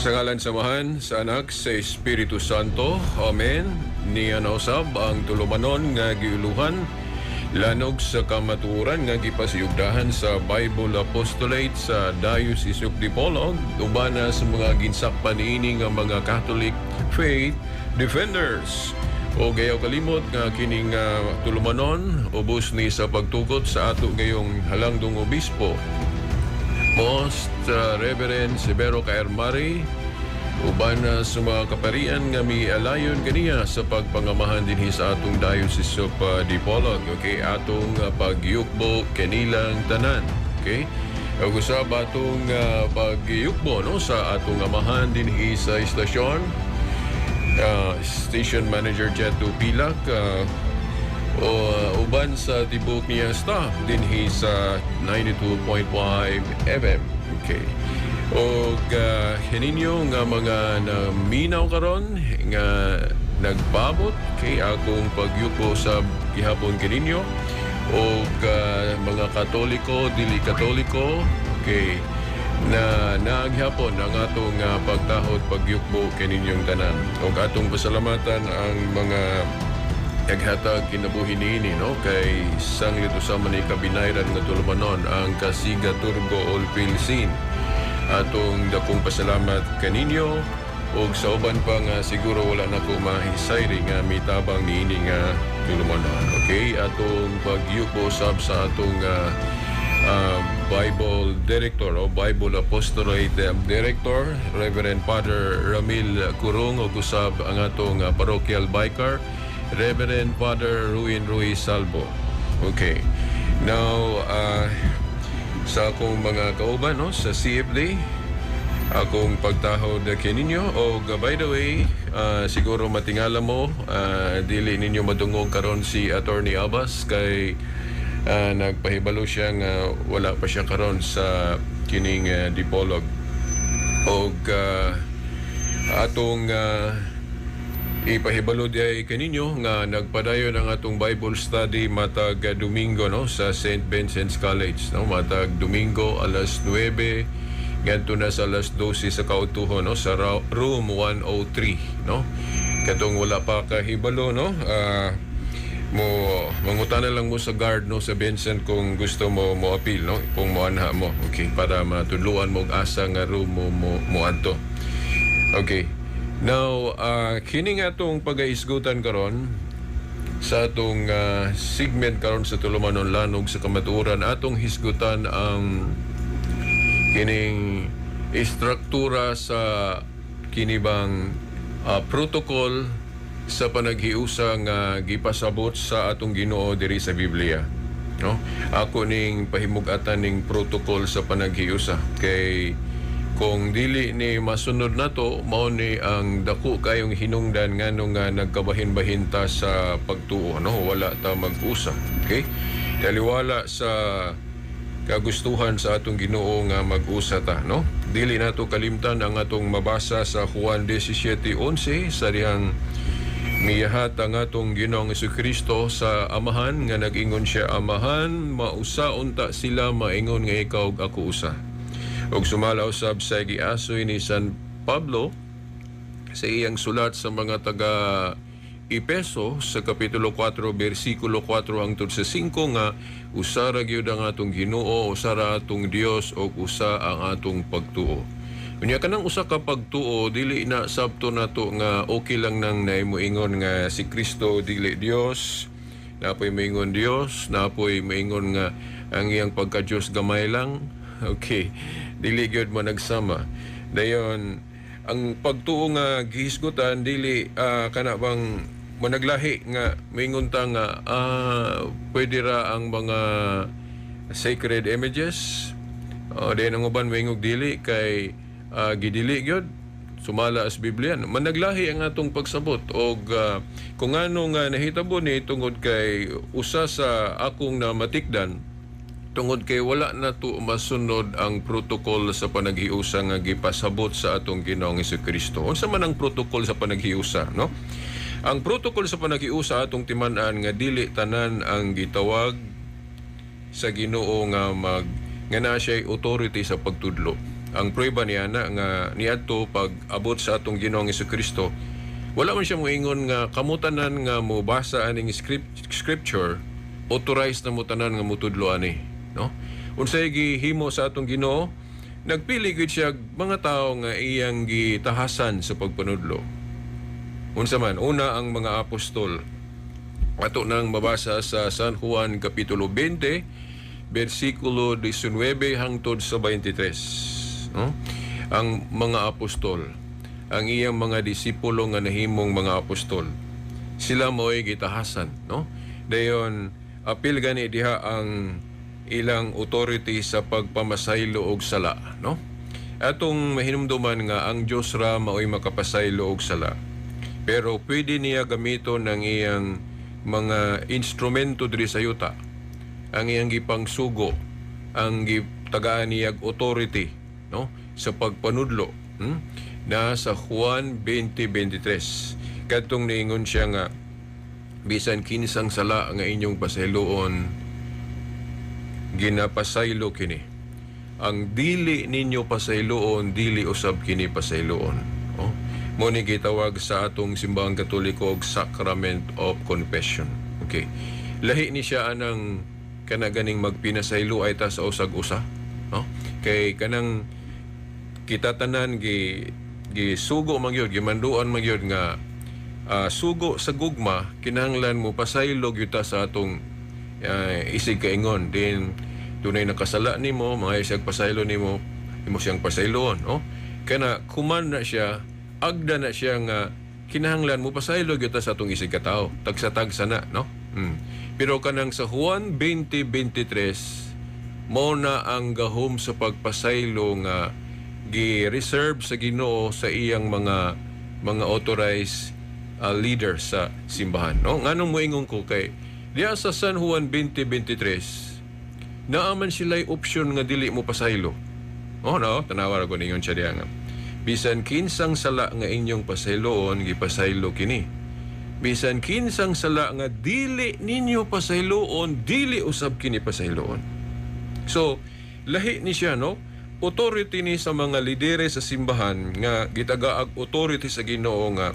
Sa ngalan sa Amahan, sa Anak, sa Espiritu Santo. Amen. Niya na usab ang tulumanon nga giuluhan Lanog sa Kamatuoran nga gipasiyugdahan sa Bible Apostolate sa Diocese of Dipolog uban na sa mga ginsakpan niini nga mga Catholic Faith Defenders. O gayaw kalimot nga kining tulumanon ubos ni sa pagtugot sa ato ngayong halangdong obispo, Most Reverend Severo Caermari, uban na sa mga kaparian nga mialayon kaniya sa pagpangamahan dinhi sa atong Diocese of Dipolog. Okay, atong pagyukbo kanilang tanan. Okay? Ug usab atong pagyukbo, no, sa atong amahan dinhi sa istasyon, Station Manager Jeto Pilak, o uban sa tibok niya staff dinhi sa 92.5 FM. Okay. Og hininyo nga mga naminaw karon nga nagpabot kay akong pagyuko sa gihapon kininyo og mga Katoliko, dili Katoliko, okay, na naaghapon ang atong pagtahod, pagyukbo kaninyong tanan. Og atong pasalamatan ang mga naghatag kinabuhi niini, no, kay sanglit usa man ni kabinayran nga tulumanon ang Kasiga Turgo Olpilsin. Atong dakong pasalamat kaninyo ug sa uban pa nga siguro wala na ko mahisayri nga mitabang niini nga tulumanon. Okay, atong pagyuko usab sa atong Bible Director o Bible Apostolate Director, Reverend Father Ramil Kurung, ug usab ang atong parochial vicar, Reverend Father Ruin Ruiz Salvo. Okay. Now, sa akong mga kauban, no, sa CFD, akong pagtahod kininyo. O by the way, siguro matingala mo, dili ninyo madungog karon si Attorney Abbas kay nagpahibalo siya nga wala pa siya karon sa kining Dipolog. Og atong ipahibalo diay kaninyo nga nagpadayon ang atong Bible study matag Domingo, no, sa St. Vincent's College, no, matag Domingo alas 9 ngadto na sa alas 12 sa kautuhon, no, sa room 103, no. Katong wala pa kahibalo, no, mo mangutana lang mo sa guard, no, sa Vincent kung gusto mo mo appeal, no, kung moanha mo, okay, para matudluan mo og asa nga room mo adto. Okay. Now, kini nga atong pagaisgutan karon sa atong segment karon sa tulumanon Lanog sa Kamatuoran, atong hisgutan ang kining istruktura sa kinibang protocol sa panaghiusa nga gipasabot sa atong Ginoo diri sa Biblia. No? Ako ning pahimug-atan ning protocol sa panaghiusa kay kung dili ni masunod nato, mao ni ang dako kayong hinungdan ngano nga nagkabahin-bahin ta sa pagtuo, no, wala ta mag-usa. Okay, taliwala sa kagustuhan sa atong Ginoo nga mag-usa ta, no. Dili nato kalimtan ang atong mabasa sa Juan 17:11 sa dihang miyahat ang atong Ginoong Kristo sa Amahan nga nag-ingon siya, "Amahan, mausa unta sila maingon nga ikaw ug ako usa." Ug sumala usab sa giasoy ni San Pablo sa iyang sulat sa mga taga Epeso sa kapitulo 4 bersikulo 4 hangtod sa 5 nga usa ra gyud ang atong Ginoo, usa ra atong Dios ug usa ang atong pagtuo. Unya kanang usa ka pagtuo, dili na sabto nato nga okay lang nang naimoingon nga si Kristo dili Dios, napoy moingon Dios, napoy moingon nga ang iyang pagka-Dios gamay lang. Okay. Dili gyud mo nagsama. Dayon ang pagtuo nga gihisgutan dili kana bang managlahi nga moingon ta nga pwede ra ang mga sacred images. O dayon ang uban moingog dili kay gidili gyud sumala as Biblia. Managlahi ang atong pagsabot og kung ano nga nahitabo ni tungod kay usa sa akong namatikdan tungod kay wala na to masunod ang protocol sa panaghiusa nga gipasabot sa atong Ginoong Kristo. Unsa man ang protocol sa panaghiusa, no? Ang protocol sa panaghiusa, atong timan-an nga dili tanan ang gitawag sa Ginoo nga mag nga naa siya'y authority sa pagtudlo. Ang prueba niya na nga niadto pag abot sa atong Ginoong Kristo, wala man siya moingon nga kamo tanan nga mobasa aning scripture, authorized na mo tanan nga motudlo ani, no? Unsay gihimo sa atong Ginoo? Nagpili gyud siya mga tawo nga iyang gitahasan sa pagpanudlo. Unsa man? Una, ang mga apostol. Ato nang mabasa sa San Juan kapitulo 20 bersikulo 19 hangtod sa 23, no? Ang mga apostol, ang iyang mga disipulo nga nahimong mga apostol, sila mo'y gitahasan, no? Dayon apil gani diha ang ilang authority sa pagpamasaylo og sala, no? Atong mahinumduman nga ang Dios ra mao'y makapasaylo og sala, pero pwede niya gamiton ang iyang mga instrumento diri sa yuta, ang iyang gipangsugo, ang gitagaan niyag authority, no, sa pagpanudlo. Na sa Juan 20:23, kadtong niingon siya nga bisan kinsang sala nga inyong pasayloon, ginapasaylo kini. Ang dili ninyo pasayloon, dili usab kini pasayloon. Oh, mo ni gitawag sa atong Simbahang Katoliko og sacrament of confession. Okay, lahi ni siya anang kana ganing magpinasaylo ay ta sa usag usa, no? Kay kanang kita tanan gi gisugo man gyud, gimanduan man gyud nga sugo sa gugma, kinahanglan mo pasaylo gyud ta sa atong isig kaingon din. Dunay nakasala nimo, mga isig pasaylo nimo, imo siyang pasayloon, no? Kana kuman na siya, agda na siya nga kinahanglan mo pasaylo gyud ta sa atong isig katawo, tagsa-tagsa na, no. Pero kanang sa Juan 20:23, mao na ang gahom sa pagpasaylo nga gi-reserve sa Ginoo sa iyang mga authorized leaders sa simbahan, no? Nganong moingon ko? Kay diya sa San Juan 20:23, naa man sila'y option nga dili mo pasaylo. Oh no, tanawa ra ko, ningon siya diya nga bisan kinsang sala nga inyong pasayloon, gipasaylo kini. Bisan kinsang sala nga dili ninyo pasayloon, dili usab kini pasayloon. So, lahi ni siya, no? Authority ni sa mga lidere sa simbahan nga gitagaag authority sa Ginoo nga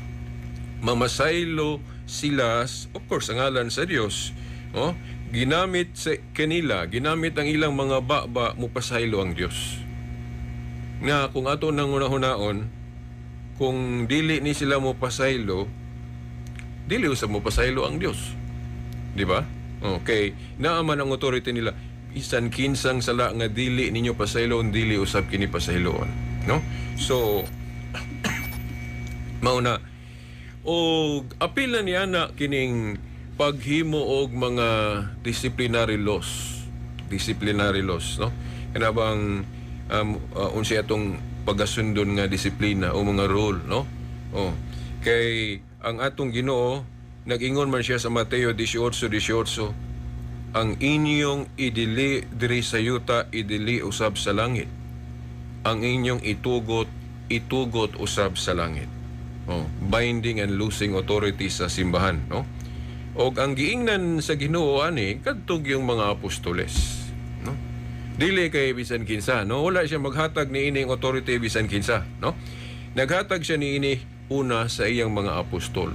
mamasaylo sila, of course, ang ngalan sa Dios. Oh, ginamit sa kanila, ginamit ang ilang mga baba, mupasaylo ang Dios. Nga kung ato nang hunahunaon, kung dili ni sila mo pasaylo, dili usab mo pasaylo ang Dios. Di ba? Okay. Naa man ang authority nila. Bisan kinsang sala nga dili ninyo pasayloon, dili usab kini pasayloon. No? So, mao na. O apil na niya na kining paghimo og mga disciplinary laws. Disciplinary laws, no? Kana bang unsay atong pagasundon nga disiplina o mga rule, no? Oh. Kay ang atong Ginoo nag-ingon man siya sa Mateo 18:18, "Ang inyong idili diri sa yuta, idili usab sa langit. Ang inyong itugot, itugot usab sa langit." Oh, binding and loosing authority sa simbahan, no? Og ang giingnan sa Ginoo ani kadtog yung mga apostoles, no? Dili kay bisan kinsa, no? Wala siya maghatag ni ining authority bisan kinsa, no? Naghatag siya ni ini una sa iyang mga apostol.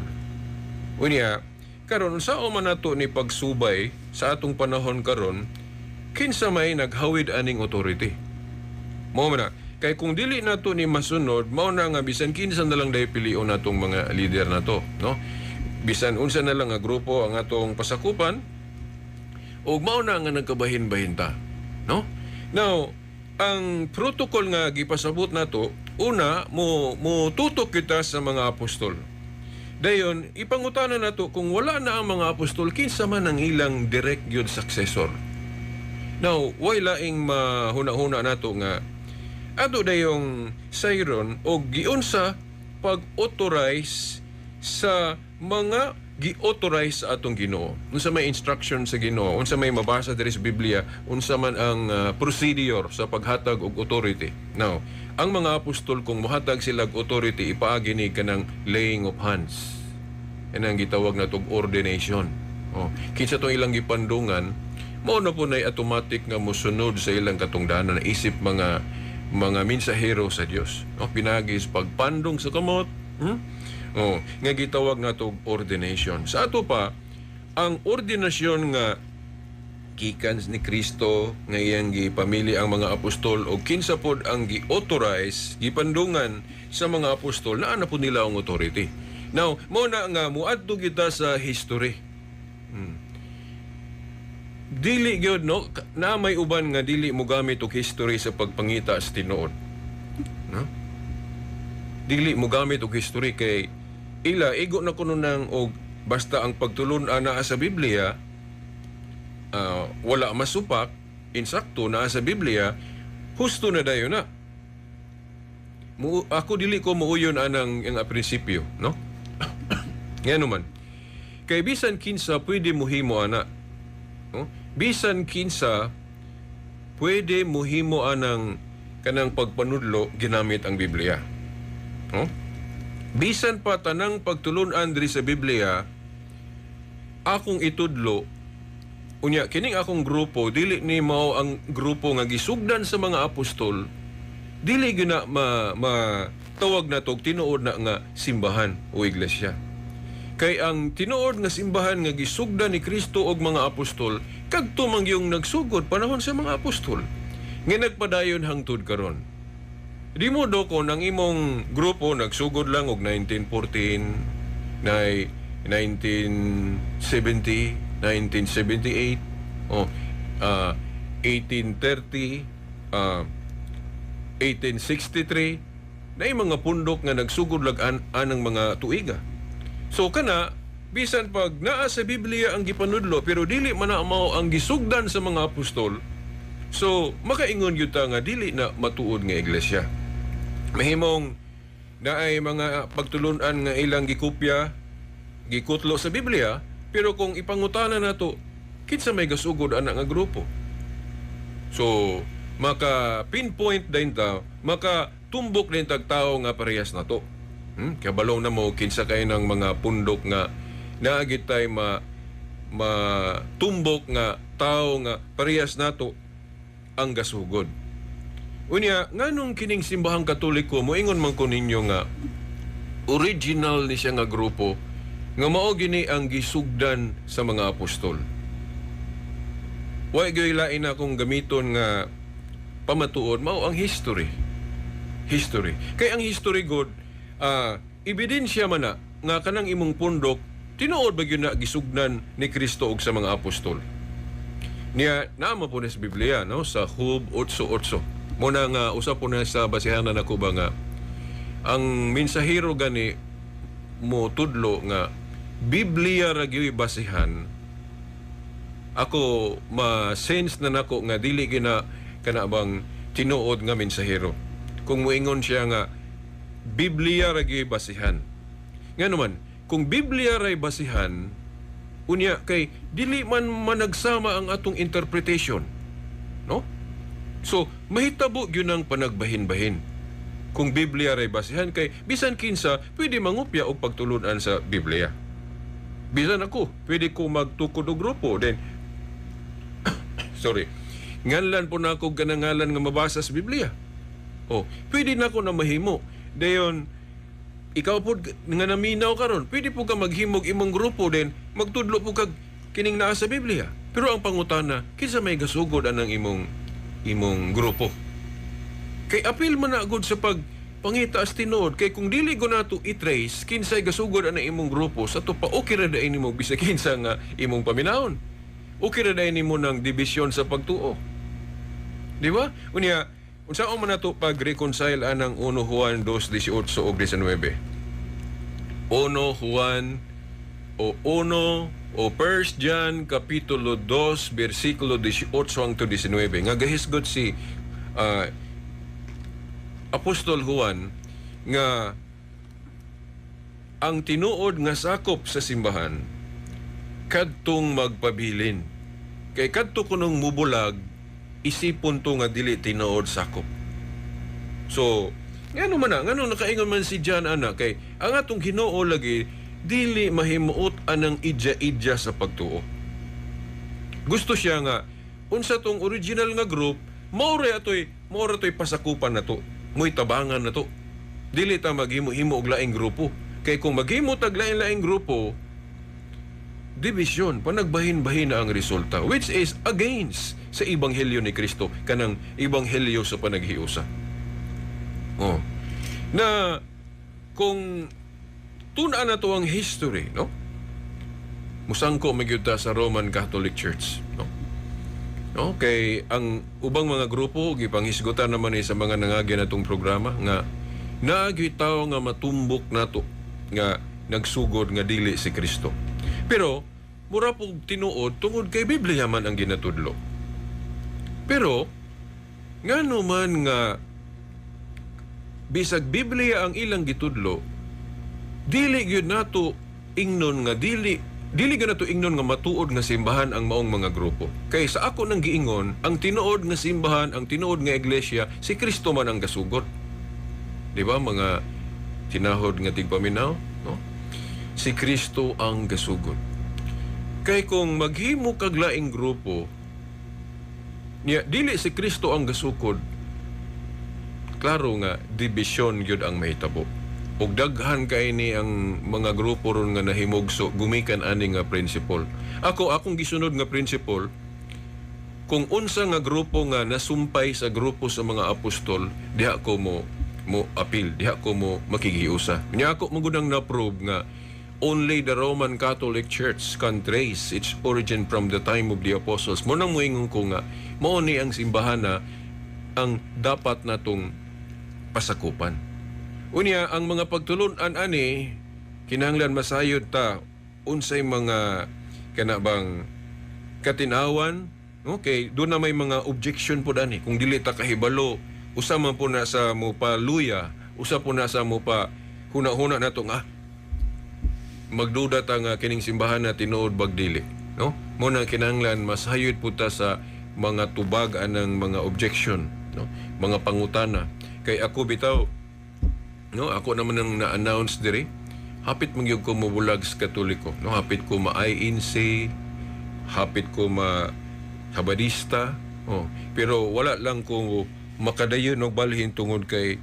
Unya, karon, sa man nato ni pagsubay sa atong panahon karon, kinsa may naghawid aning authority? Mao man na. Kay kung dili nato ni masunod, mao na nga bisan kinsa na lang dahil pilion natong mga leader nato, no? Bisan unsa na lang nga grupo ang atong pasakupan, ug mao na nga nagkabahin-bahin ta, no? Now, ang protocol nga gipasabot nato, una mo mo tutok kita sa mga apostol. Dayon, ipangutana nato kung wala na ang mga apostol, kinsa man ang ilang direct gyud successor. Now, way laing mahuna-huna nato nga ato dayong sayron og giunsa pag-authorize sa mga gi-authorize sa atong Ginoo. Unsa may instruction sa Ginoo, unsa may mabasa diri sa Biblia, unsa man ang procedure sa paghatag og authority. Now, ang mga apostol, kung mohatag sila og authority, ipaagi ni kanang laying of hands. Yan ang gitawag na og ordination. Oh, kinsa tong ilang gipandungan, mao na po na'y automatic nga mosunod sa ilang katungdanan isip mga Mga mensahero sa Dios, no? Pinaagi sa pagpandong sa kamot, Oh, nga gitawag nato og ordination. Sa ato pa, ang ordinasyon nga gikan ni Kristo nga iyang gipamili ang mga apostol o kinsa pod ang gi-authorize, gipandungan sa mga apostol, naa na pod nila ang authority. Now, mao na nga muadto kita sa history. Dili gyud, no, na may uban nga dili mo gamit og history sa pagpangita sa tinuod. No? Dili mo gamit og history kay ila igo na kuno nang og basta ang pagtulun-an naa sa Biblia, wala masupak, insakto naa sa Biblia, husto na dayon na. Ako dili ko muuyon anang ang prinsipyo, no? Ngano man? Kay bisan kinsa pwede mohimo ana. No? Bisan kinsa pwede mohimo anang kanang pagpanudlo ginamit ang Biblia. No? Bisan pa tanang pagtulun-an diri sa Biblia akong itudlo, unya kining akong grupo dili ni mao ang grupo nga gisugdan sa mga apostol, dili gyud na ma tawag na og tinuod na nga simbahan o iglesia. Kay ang tinuod nga simbahan nga gisugdan ni Kristo og mga apostol, kadto man yung nagsugod panahon sa mga apostol nga nagpadayon hangtod karon. Di mo do kon ang imong grupo nagsugod lang og 1914, nay 1970, 1978, oh, 1830, 1863, na mga pundok nga nagsugod lag anang mga tuiga. So kana, bisan pag naa sa Biblia ang gipanudlo pero dili man na mao ang gisugdan sa mga apostol, so makaingon gyud ta nga dili na matuod nga iglesia. Mahimong naay mga pagtulunan nga ilang gikopya, gikutlo sa Biblia, pero kung ipangutana nato kinsa may gasugod ana nga grupo, so maka pinpoint din ta, maka tumbok din tag tao nga parehas na to. Kabalo na mo kinsa kay ng mga pundok nga naagit tay ma matumbok nga tao nga parehas nato ang gasugod. Unya, nganong kining Simbahang Katoliko, moingon man ko ninyo nga original ni siya nga grupo nga mao gini ang gisugdan sa mga apostol. Wa gyoy lain akong gamiton nga pamatuod, mao ang history. History. Kay ang history god, ebidensya man na nga kanang imong pundok tinuod ba gyud na gisugdan ni Kristo og sa mga apostol. Niya naa po na sa Biblia, no, sa Job 8:8. Muna nga usa po na sa basihanan nako ba nga ang mensahero gani mo tudlo nga Biblia ra gyud basihan, ako ma-sense na nako nga dili gina kana bang tinuod nga mensahero kung moingon siya nga Biblia ra gyud basihan. Nga naman, kung Biblia ra basihan, unya kay dili man managsama ang atong interpretation, no? So mahitabo gyud ang panagbahin-bahin kung Biblia ra basihan, kay bisan kinsa pwede mangopya og pagtulunan sa Biblia. Bisan ako, pwede ko magtukod og grupo, then sorry, nganlan po na ako ganangalan nga mabasa sa Biblia. Oh, pwede na ako na mahimo. Dayon ikaw po nga naminaw karon, pwede po ka maghimog imong grupo, then magtudlo po kag kining naa sa Biblia. Pero ang pangutana, kinsa may gasugod anang imong grupo? Kay apil man na gud sa pag pangita as tinuod, kay kung dili ko nato i-trace kinsay gasugod ana imong grupo, sa to pa okay ra dayon nimo bisag kinsa nga imong paminawon. Okay ra dayon nimo ng dibisyon sa pagtuo. Di ba? Unya, unsaon man nato pag-reconcile anang 1 Juan 2:18 ug 19? 1 Juan o 1 o 1 John kapitulo 2 bersikulo 18 hangtod 19 nga gahisgot si Apostol Juan nga ang tinuod nga sakop sa simbahan kadtong magpabilin. Kay kadto kunong mubulag, isipon to nga dili tinuod sakop. So, ngano man na, ngano nakaingon man si John ana? Kay ang atong Ginoo lagi dili mahimuot anang idya-idya sa pagtuo. Gusto siya nga unsa tong original nga group, mao ra atoy Mao ra to'y pasakupan nato, mo'y tabangan nato. Dili ta maghimo-himo og laing grupo. Kay kung maghimo tag lain-laing grupo, division, panagbahin-bahin na ang resulta, which is against sa ebanghelyo ni Kristo, kanang ebanghelyo sa panaghiusa. Oh. Na kung tun-an nato ang history, no? Musangko magyud ta sa Roman Catholic Church, no? No, kay ang ubang mga grupo gipanghisgutan naman ni sa mga nangagi natong programa nga naa gyud tawo nga matumbok nato nga nagsugod nga dili si Kristo. Pero mura pug tinuod tungod kay Biblia man ang ginatudlo. Pero ngano man nga bisag Biblia ang ilang gitudlo, dili gyud nato ingnon nga dili dili gyud nato ingnon nga matuod nga simbahan ang maong mga grupo. Kay sa ako nang giingon, ang tinuod nga simbahan, ang tinuod nga iglesia, si Kristo man ang gasugod. Di ba, mga tinahod nga tigpaminaw, no? Si Kristo ang gasugod. Kay kung maghimo kag laing grupo, niya dili si Kristo ang gasukod, klaro nga division gyud ang mahitabo. Ug daghan kay ni ang mga grupo ron nga nahimugso gumikan ani nga principle. Ako, akong gisunod nga principle, kung unsa nga grupo nga nasumpay sa grupo sa mga apostol, diha ko mo apil, diha ko mo makighiusa. Nya ako man gud ang na-prove nga only the Roman Catholic Church can trace its origin from the time of the apostles. Mao nang moingon ko nga mao ni ang simbahan na ang dapat natong pasakupan. Unya, ang mga pagtulunan ani, kinahanglan masayod ta unsay mga kana bang katinawan. Okay, doon na may mga objection po dani kung dili ta kahibalo. Usa man po na sa mo paluya, usa po na sa mo pa huna-huna nato nga magduda ta nga kining simbahan na tinuod bag dili, no? Mo na kinahanglan masayod po ta sa mga tubag anang mga objection, no, mga pangutana. Kay ako bitaw, no, ako naman ang na-announce diri, hapit man gyud ko mobulag sa Katoliko, no? Hapit ko ma-INC, hapit ko ma Habadista, oh. Pero wala lang ko makadayon og balhin tungod kay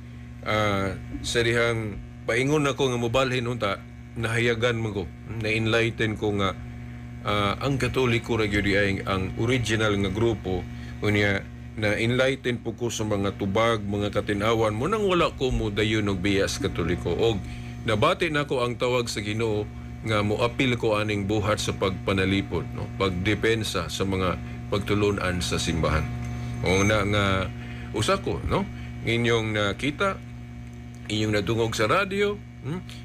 sa dihang paingon ako nga mobalhin unta, nahayagan mo ko, na-enlighten ko nga ang Katoliko ra gyud ay ang original nga grupo. Unya na enlighten po ko sa mga tubag, mga katinawan mo nang wala ko mo dayon og biya sa Katoliko, og nabati nako ang tawag sa Ginoo nga moapil ko aning buhat sa pagpanalipod, no, pagdepensa sa mga pagtulunan sa simbahan. O na nga usa ko, no, inyong nakita, inyong nadungog sa radyo,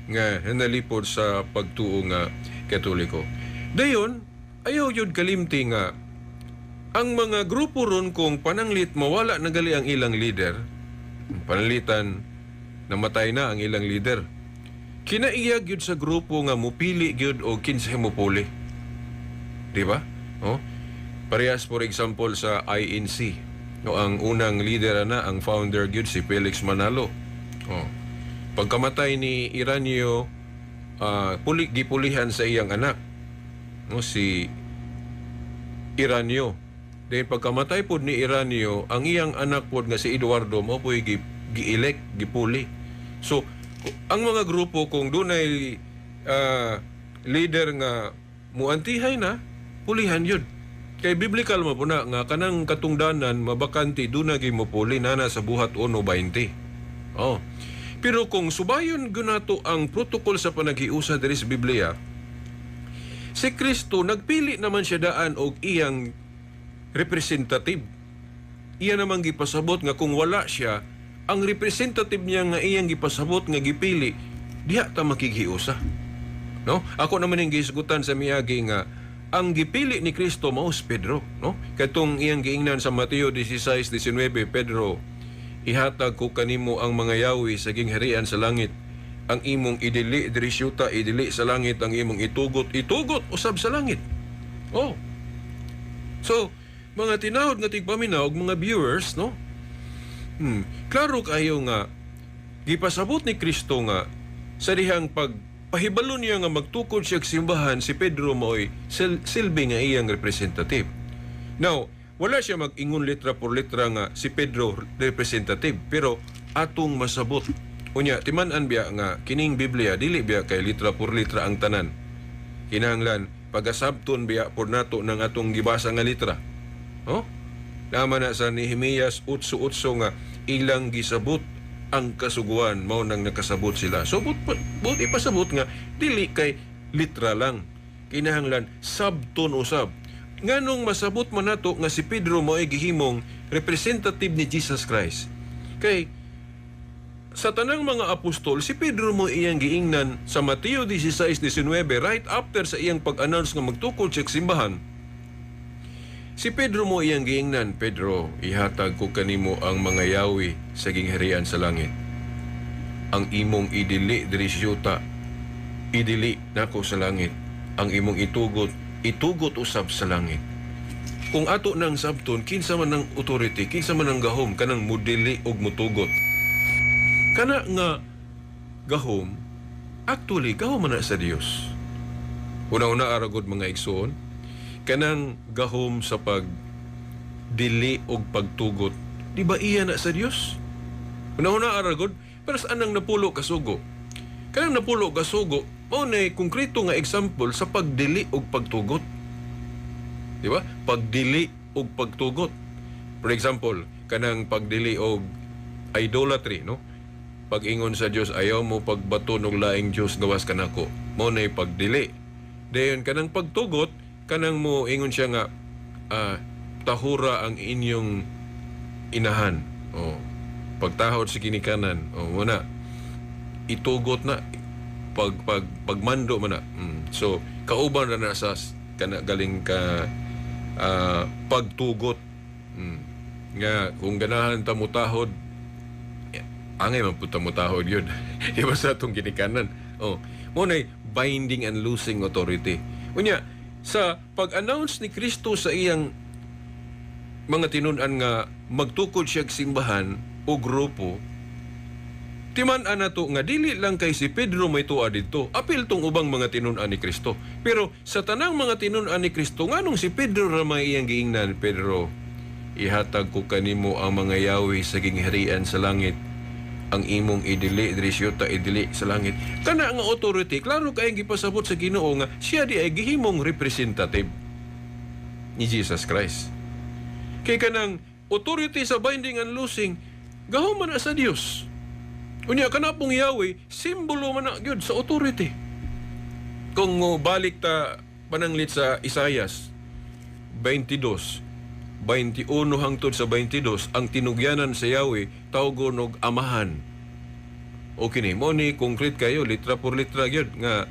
nga nalipod sa pagtuo nga Katoliko. Dayon, ayaw yun kalimti nga ang mga grupo ron, kung pananglit mawala na gali ang ilang leader, pananglitan namatay na ang ilang leader, kinaiyag yun sa grupo nga mupili gyud o kinsay mupuli. Di ba? Oh? Parehas, for example, sa INC. No, ang unang leader na, ang founder gyud si Felix Manalo. Oh. Pagkamatay ni Iranio, gipulihan sa iyang anak, no, si Iranio. Then pagkamatay pod ni Iranio, ang iyang anak pod nga si Eduardo mao po'y gi-elect, gipuli. So, ang mga grupo, kung dunay leader nga muantihay na, pulihan yun. Kay biblical mo po na nga kanang katungdanan mabakante, doon na mopuli nana sa Buhat 1:20. Oh. Pero kung subayon gunato ang protocol sa panaghiusa diri sa Biblia, si Kristo nagpili naman siya daan og iyang representative. Iya namang gipasabot nga kung wala siya, ang representative niya nga iyang gipasabot nga gipili, diha ta makighiusa. No? Ako naman yung gihisgutan sa miagi nga ang gipili ni Kristo mao si Pedro, no? Katong iyang giingnan sa Mateo 16:19, "Pedro, ihatag ko kanimo ang mga yawi sa gingharian sa langit. Ang imong idili diri syuta, idili sa langit, ang imong itugot, itugot usab sa langit." Oh. So, mga tinahod nga tigpaminaw ug mga viewers, no? Klaro kayo nga gipasabot ni Kristo nga sa dihang pag pahibalo niya nga magtukod siya og simbahan, si Pedro mao'y silbi nga iyang representative. Now, Wala siya mag-ingon letra por letra nga si Pedro representative, pero atong masabot. Unya, timan-an biya nga kining Biblia dili biya kay litra por litra ang tanan. Kinahanglan pagasabton biya por nato ng atong gibasa nga litra. Oh? Naman na sa Nehemias 8:8 nga ilang gisabot ang kasuguan, mao nang nakasabot sila. So but ipasabot nga dili kay litra lang. Kinahanglan sabton usab. Nganong masabot man nato nga si Pedro mo'y gihimong representative ni Jesus Christ? Kay sa tanang mga apostol, si Pedro mo iyang giingnan sa Mateo 16:19, right after sa iyang pag-announce nga magtukod siya simbahan. Si Pedro mo iyang giingnan, "Pedro, ihatag ko kanimo ang mga yawi sa gingharian sa langit. Ang imong idili diri sa yuta, idili nako sa langit. Ang imong itugot, itugot usab sa langit." Kung ato nang sabton, kinsa man ang authority, kinsa man ang gahom kanang mudili og mutugot? Kana nga gahom, actually, gahom man na sa Dios. Una-una aragod, mga igsoon, kanang gahom sa pag dili og pagtugot, di ba iya na sa Dios? Una-una aragod, pero sa anang napulo kasugo? Kanang napulo kasugo, mao na konkreto nga example sa pagdili og pagtugot. Di ba? Pagdili og pagtugot. For example, kanang pagdili og idolatry, no? Pag-ingon sa Dios, "Ayaw mo pagbaton og laing Dios gawas kanako." Mao na pagdili. Dayon kanang pagtugot, kanang mo ingon siya nga tahura ang inyong inahan. Oh, pagtahod sa ginikanan. Oh, mo na. Itugot na pag pagmando man na. So kauban ra na sa kana galing ka pagtugot. Nga kung ganahan ta mutahod, angay man pud ta mutahod yun. Di ba sa atong ginikanan? Oh, mo na binding and loosing authority. Unya, sa pag-announce ni Kristo sa iyang mga tinun-an nga magtukod siya simbahan o grupo, timan-an nato nga dili lang kay si Pedro may tuwa didto. Apil tong ubang mga tinun-an ni Kristo. Pero sa tanang mga tinun-an ni Kristo, nganong si Pedro ra may iyang giingnan, "Pedro, ihatag ko kanimo ang mga yawi sa gingharian sa langit. Ang imong idili diri sa yuta, idili sa langit." Kana nga authority, klaro kay gipasabot sa Ginoo nga siya di ay gihimong representative ni Jesus Christ. Kay kanang authority sa binding and loosing, gahom man na sa Dios. Unya kana pong yawi, simbolo man na gyud sa authority. Kung mo balik ta pananglit sa Isayas 22, 21 hangtod sa 22, ang tinugyanan sa Yahweh tawgon og Amahan. Okay ni mo ni concrete kayo, litra por litra gyud nga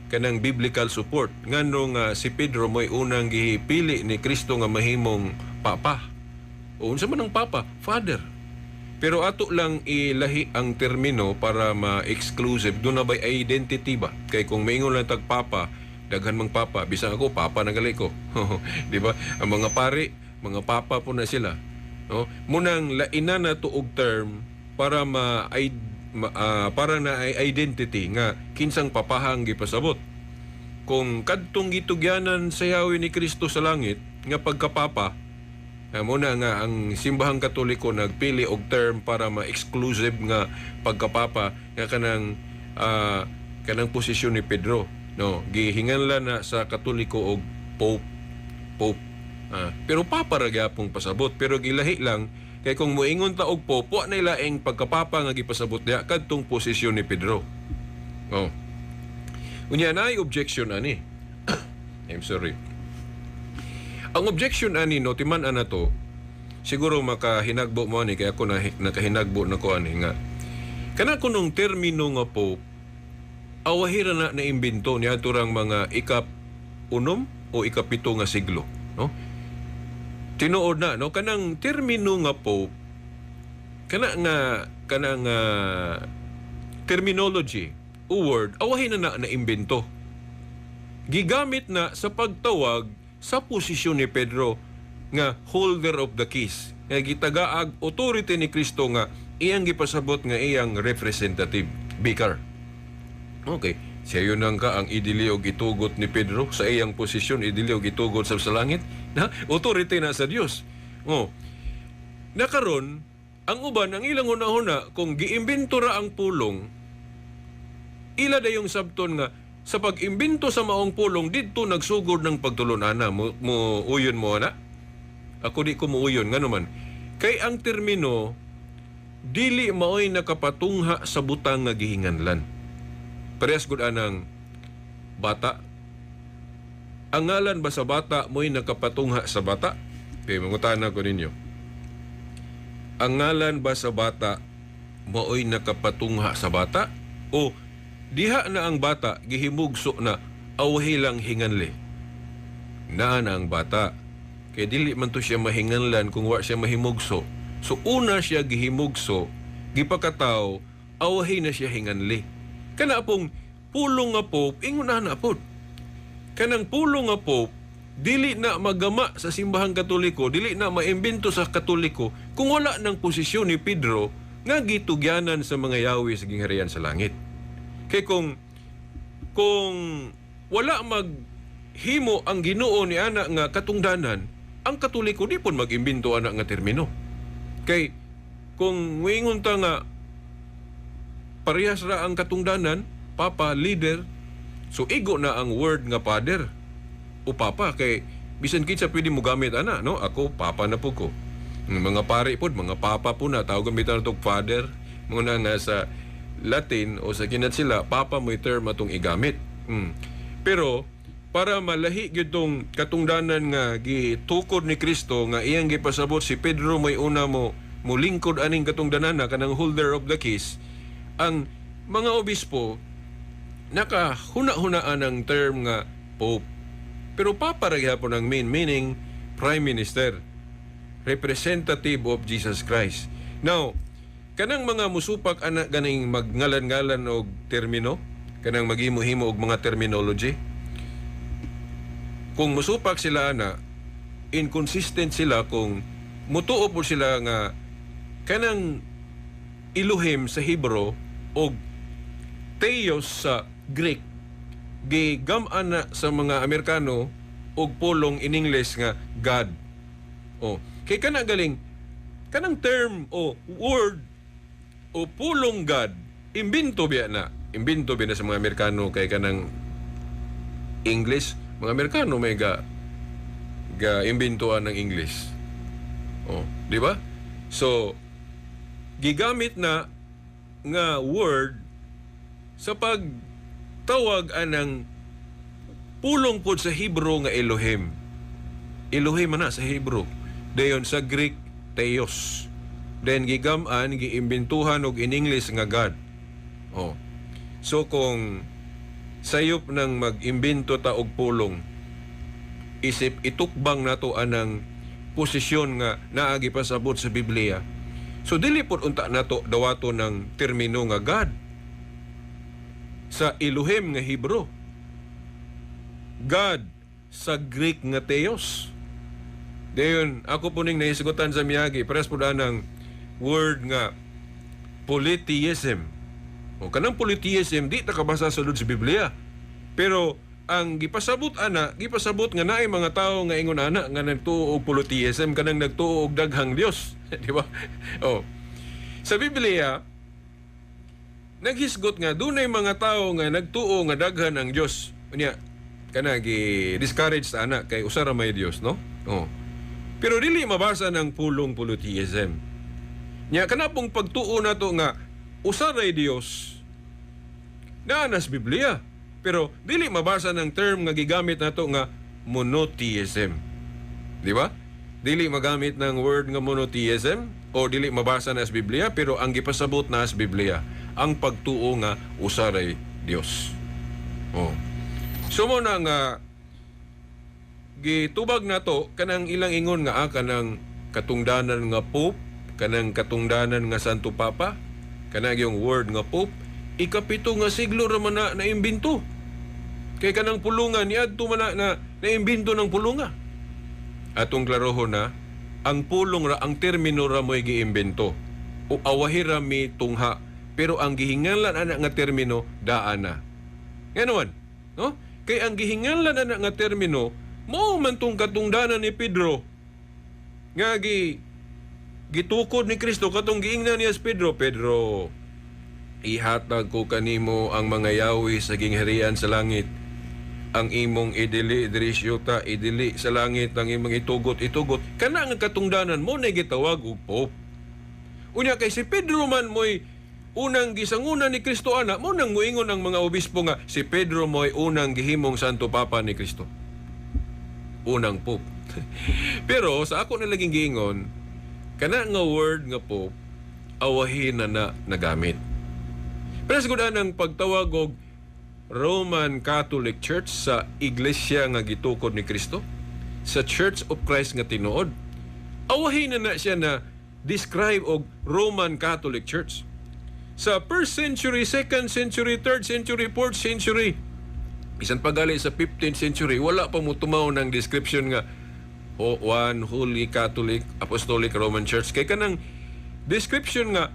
kanang biblical support ngano nga si Pedro mo'y unang gipili ni Kristo nga mahimong papa. O unsa man ang papa? Father. Pero ato lang ilahi ang termino para ma-exclusive. Doon na ba'y identity ba? Kay kung maingon lang tag papa, daghan mang papa. Bisan ako, papa na gali ko. Di ba? Ang mga pari, mga papa po na sila. No? Munang lainan na to og term para ma para na ay identity nga kinsang papahang gipasabot. Kung kadtong gitugyanan sa Yahweh ni Kristo sa langit nga pagkapapa, muna nga ang simbahang Katoliko nagpili og term para ma-exclusive nga pagkapapa nga kanang posisyon ni Pedro, no? Gihinganlan na sa Katoliko og Pope, Pope. Pero papa ra gyapong pasabot, pero gilahi lang kay kung moingon ta og Pope, wa na laing pagkapapa nga gipasabot diha kadtong posisyon ni Pedro. Oh. Unya naay objection ani. I'm sorry. Ang objection ani, no, timan ana to, siguro makahinagbo mo ani kay ako na nakahinagbo na ko ani nga kana kunong termino nga Pope, awahira na naimbento niadto rang mga ika-6 o ika-7 nga siglo, no? Tinuod na, no, kanang termino nga Pope, kana nga terminology o word, awahin na na naimbento. Gigamit na sa pagtawag sa posisyon ni Pedro nga holder of the keys, nga gitagaag authority ni Kristo nga iyang gipasabot nga iyang representative, vicar. Okay, siya yun ang ka ang idili og itugot ni Pedro sa iyang posisyon, idili og itugot sa langit na authority na sa Dios. Oh. Nakaron, ang uban, ang ilang hunahuna, kung giimbento ra ang pulong, ila dayong sabton nga sa pag-imbento sa maong pulong didto nagsugod ng pagtulon-ana. Mo uyon mo ana? Ako, di ko muuyon. Ngano man, kay ang termino dili maoy nakapatungha sa butang nga gihinganlan. Parehas gud anang bata. Ang ngalan ba sa bata mo'y nakapatungha sa bata? Okay, mangutana ko ninyo. Ang ngalan ba sa bata maoy nakapatungha sa bata o diha na ang bata gihimugso na awhi lang hinganli? Naa na ang bata, kay dili man to siya mahinganlan kung wa siya mahimugso. So una siya gihimugso, gipakataw, awhi na siya hinganli. Kana pong pulong nga Pope, ingon na na pod. Kanang pulong nga Pope dili na magama sa Simbahang Katoliko, dili na maimbento sa Katoliko kung wala ng posisyon ni Pedro nga gitugyanan sa mga yawi sa gingharian sa langit. Kay kung wala maghimo ang Ginoo ni ana nga katungdanan, ang Katoliko di pud mag-imbento ana nga termino. Kay kung muingon ta nga parehas ra ang katungdanan, papa, leader, so igo na ang word nga father o papa, kay bisan kinsa pwede mo gamit ana, no? Ako, papa na po ko. Ang mga pare pod, mga papa po na tawag gamitan natong father. Mga na nga sa Latin o sa kinat sila, papa mo'y term atong igamit. Pero para malahi gyud tong katungdanan nga gitukod ni Kristo nga iyang gipasabot si Pedro mo'y una mo mulingkod aning katungdanan na kanang holder of the keys, ang mga obispo nakahuna-hunaan ang term nga Pope. Pero papa ra gihapon ang main meaning, prime minister, representative of Jesus Christ. Now, kanang mga musupak ana ganing magngalan-ngalan og termino, kanang maghimo-himo og mga terminology, kung musupak sila ana, inconsistent sila kung mutuo po sila nga kanang Elohim sa Hebrew og Theos sa Greek gigam-an na sa mga Amerikano og pulong in English nga God. Oh, kay kana galing kanang term o word o pulong God, imbento biya na. Imbento biya na sa mga Amerikano kay kanang English, mga Amerikano may ga ga imbintuan ng English. Oh, di ba? So gigamit na nga word sa pagtawag anang pulong pod sa Hebrew nga Elohim. Elohim man na sa Hebrew. Dayon sa Greek, Theos. Then gigam-an, giimbentuhan og in English nga God. Oh. So kung sayop nang mag-imbento ta og pulong, isip itukbang nato anang posisyon nga naagi pasabot sa Biblia. So dili pod unta nato dawato ng termino nga God sa Elohim nga Hebrew, God sa Greek nga Theos. Dayon, ako po ning nahisgutan sa miyagi, parehas po ng word nga polytheism. O kanang polytheism, di ta kabasa sa sulod sa Biblia. Pero ang gipasabot ana, gipasabot nga naay mga tawo nga ingon ana nga nagtuo og polytheism, kanang nagtuo og daghang Dios, di ba? Oh. Sa Biblia, naghisgot nga dunay mga tawo nga nagtuo nga daghan ang Dios. Unya kana gi discourage sa ana kay usa ra may Dios, no? Oh. Pero dili mabasa ng pulong polytheism. Nya kana pong pagtuo nato nga usa ray Dios naa nas Biblia. Pero dili mabasa ng term nga gigamit nato nga monotheism. Di ba? Dili magamit ng word nga monotheism o dili mabasa na sa Biblia, pero ang gipasabot na sa Biblia ang pagtuo nga usa ray Dios. Oh. So mo na nga gitubag nato kanang ilang ingon nga kanang katungdanan nga Pope, kanang katungdanan nga Santo Papa, kanang yung word nga Pope, 7 nga siglo ra man na naimbento. Kay kanang pulungan niadto man na, na naimbento ng pulunga. Atong klarohon na ang pulong ra, ang termino ra mo'y giimbento o awahi ra mi tungha, pero ang gihinganlan ana nga termino daan na. Ngano, no? Kay ang gihinganlan ana nga termino mao man tong katungdanan ni Pedro. Nga gitukod ni Kristo katong giingnan niya si Pedro, "Pedro, ihatag ko kanimo ang mga yawi sa gingharian sa langit. Ang imong idili diri sa yuta, idili sa langit, ang imong itugot, itugot." Kana nga katungdanan mao na gitawag og Pope. Unya kay si Pedro man mo'y unang gisanguna ni Kristo ana, mao nang muingon ang mga obispo nga si Pedro mo'y unang gihimong Santo Papa ni Kristo. Unang Pope. Pero sa ako na laging giingon, kana nga word nga Pope, awahin na na nagamit. Pero siguro ang pagtawag og Roman Catholic Church sa iglesia nga gitukod ni Kristo, sa Church of Christ nga tinuod, awahin na na siya na describe og Roman Catholic Church. Sa first century, second century, third century, fourth century, bisan pagali sa 15th century, wala pa mo tumaw ng description nga One Holy Catholic Apostolic Roman Church. Kay kanang description nga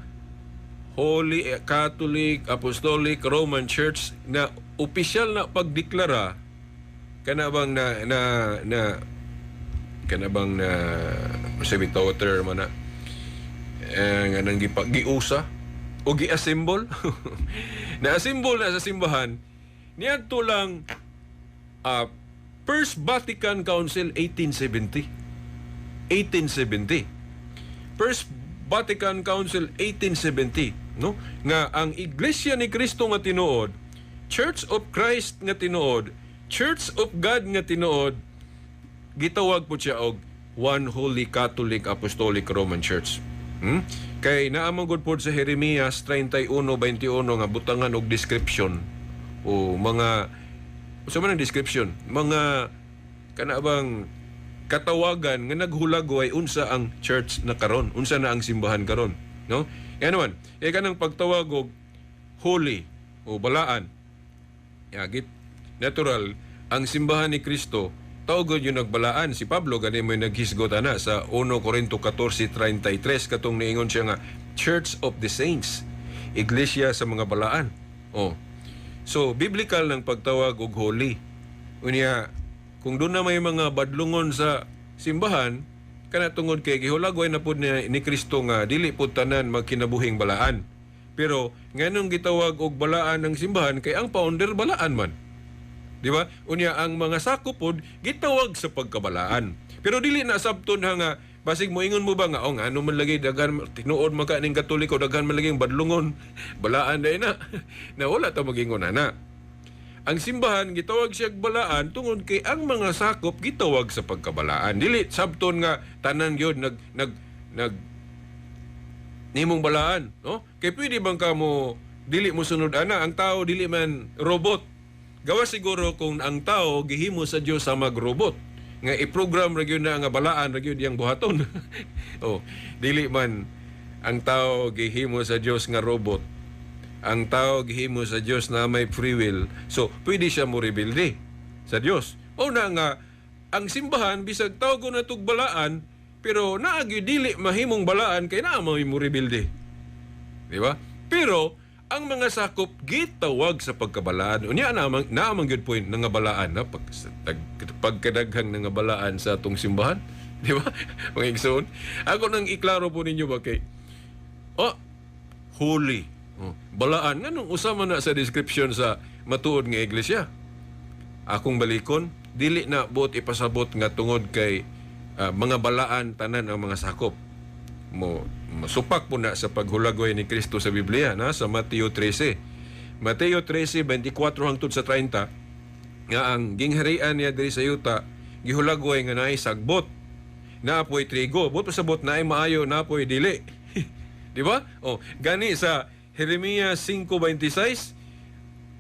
Holy Catholic Apostolic Roman Church na opisyal na pagdeklara, kana bang na na na kana bang na sa bitaw term na nga nang giusa o gi-assemble, na-assemble na sa simbahan niadto lang First Vatican Council 1870. 1870, First Vatican Council 1870, no, nga ang Iglesia ni Kristo nga tinuod, Church of Christ nga tinuod, Church of God nga tinuod, gitawag po siya og One Holy Catholic Apostolic Roman Church. Kay naa man gud pod sa Jeremias 31:21 nga butangan og description o mga, unsa man ang description, mga kana bang katawagan nga naghulagway unsa ang church na karon, unsa na ang simbahan karon, no? Kaya naman eh kanang pagtawag og holy o balaan ya, git natural ang simbahan ni Kristo tawag yun nagbalaan. Si Pablo gani mo naghisgot ana sa 1 Corinto 14:33, katong niingon siya nga Church of the Saints, iglesia sa mga balaan. Oh, so biblical ng pagtawag og holy. Unya kung doon na may mga badlungon sa simbahan, kana tungod kay gihulagway na pud ni Kristo nga dili pud tanan magkinabuhing balaan. Pero nganong gitawag og balaan ang simbahan? Kay ang founder balaan man. Di ba? Unya ang mga sakop pod gitawag sa pagkabalaan. Pero dili na sabton ha nga basig moingon mo ba nga, "Oh, ngano man lagi daghan, tinuod man ka ning Katoliko, daghan man lagi badlungon, balaan dai na." Na wala ta magingon ana. Ang simbahan gitawag siya balaan tungod kay ang mga sakop gitawag sa pagkabalaan. Dili sabton nga tanan gyud nag nag nag nimong balaan, no? Kay pwede bang kamo dili mo sunod ana? Ang tao dili man robot. Gawas siguro kung ang tao gihimo sa Dios sa mag-robot nga i-program ra gyud na nga balaan ra gyud iyang buhaton. Oh, dili man ang tao gihimo sa Dios nga robot. Ang tao gihimo sa Dios na may free will. So, pwede siya mo rebelde sa Dios. O na nga ang simbahan bisag tawag na balaan, pero naa gyud dili mahimong balaan kay naa mo rebelde. Di ba? Pero ang mga sakop gitawag sa pagkabalaan. Unya naman naamang good point nga balaan na pagkadaghang nga balaan sa atong simbahan. Di ba, mga igsoon? Ako nang iklaro po ninyo ba kay, oh, holy. Oh, balaan, nganong usa man na sa description sa matuod nga iglesia? Akong balikon, dili na buot ipasabot nga tungod kay mga balaan tanan ang mga sakop. Mo masupak po na sa paghulagway ni Kristo sa Biblia na sa Mateo 13. Mateo 13:24 hangtod sa 30, nga ang gingharian niya diri sa yuta gihulagway nga naay sagbot. Naapoy trigo, buot pasabot naay maayo, naapoy dili. Di ba? Oh, gani sa Jeremias 5:26,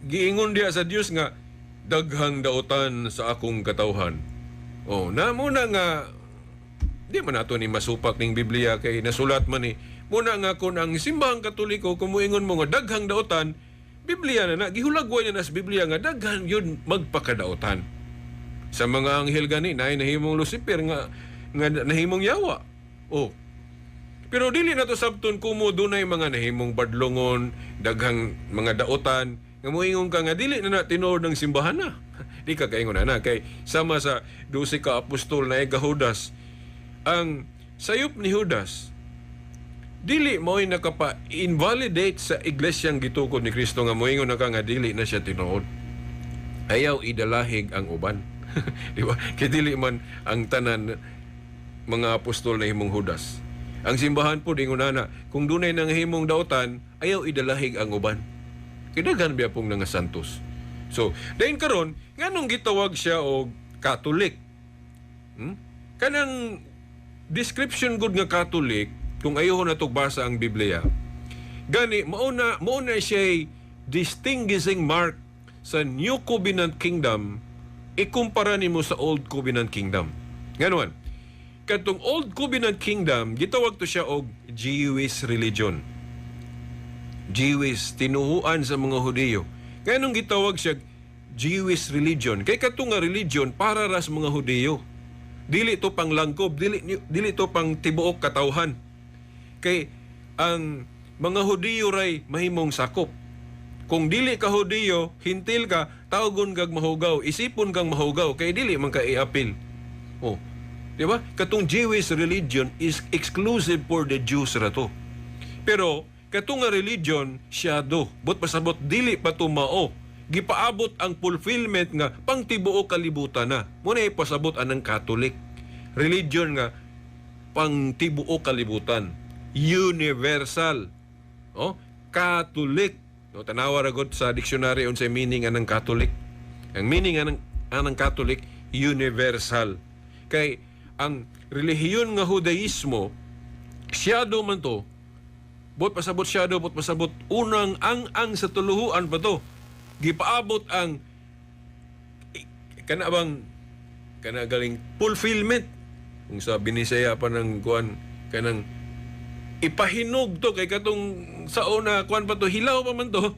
giingon diya sa Dios nga daghang dautan sa akong katawhan. Oh, na muna nga di man nato ni masupak ning Biblia kay nasulat man ni. Muna nga kung ang simbahang Katoliko, kung moingon mo nga daghang dautan, Biblia na na gihulagway na na sa Biblia nga daghan yun magpakadautan. Sa mga anghel gani naay nahimong Lucifer nga nahimong yawa. Oh. Pero dili na to sabton kumo dunay mga nahimong badlongon, daghang mga dautan, nga moingon ka nga dili na na tinuod ng simbahan na. Di ka kaingon na kay sama sa 12 ka apostol na Judas ang Sayop ni Judas dili mo'y nakapa-invalidate sa iglesyang gitukod ni Kristo nga moingon na ka nga dili na siya tinuod. Ayaw idalahig ang uban. Di ba? Kay dili man ang tanan mga apostol na himong Judas. Ang simbahan po, ingon ana, kung dunay nang himong dautan, ayaw idalahig ang uban. Kay daghan biya pong nga santos. So, dayon karon, nganong gitawag siya og Catholic? Kanang description gud nga Catholic, kung ayaw na basa ang Biblia, gani mauna siya distinguishing mark sa New Covenant Kingdom ikumpara nimo sa Old Covenant Kingdom. Nganon, katong Old Covenant Kingdom, gitawag to siya og Jewish religion. Jewish, tinuhuan sa mga Hudiyo. Nganong gitawag siya Jewish religion? Kay katong nga religion para ra sa mga Hudiyo. Dili to pang langkob, dili to pang tibuok katawhan. Kay ang mga Hudiyo ray mahimong sakop. Kung dili ka Hudiyo, Hentil ka, tawgon kag mahugaw, isipon kang mahugaw kay dili man ka i-apil. Oh. Di ba? Katong Jewish religion is exclusive for the Jews ra to. Pero katong nga religion shadow, but pasabot dili pa to mao. Gipaabot ang fulfillment nga pangtibuok kalibutan na. Muna ipasabot anang Catholic religion nga pangtibuok kalibutan. Universal. Oh, Catholic. No, tanawa ra gud sa dictionary unsay meaning anang Catholic. Ang meaning anang Catholic, universal. Kay ang relihiyon nga Judaismo, shadow man to, bot pasabot shadow, bot pasabot unang ang sa tuluhuan pa to. Gipaabot ang kana bang kana galing fulfillment, kung sa Binisaya pa ng kuan, kanang ipahinog to, kay katong sa una kuan pa to, hilaw pa man to,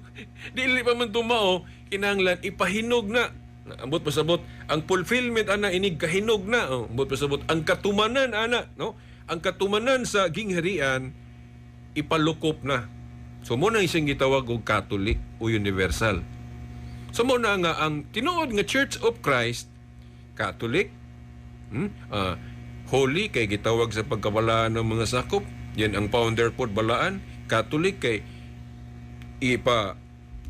dili pa man to mao, kinahanglan ipahinog na. Ambot pasabot ang fulfillment ana inig kahinog na. Oh, ambot pasabot ang katumanan ana, no, ang katumanan sa gingharian ipalukop na. So mo na isang gitawag og Catholic o universal. So mo na nga ang tinuod nga Church of Christ, Catholic, Holy kay gitawag sa pagkabalaan ng mga sakop. Yan ang founder pod balaan. Catholic kay ipa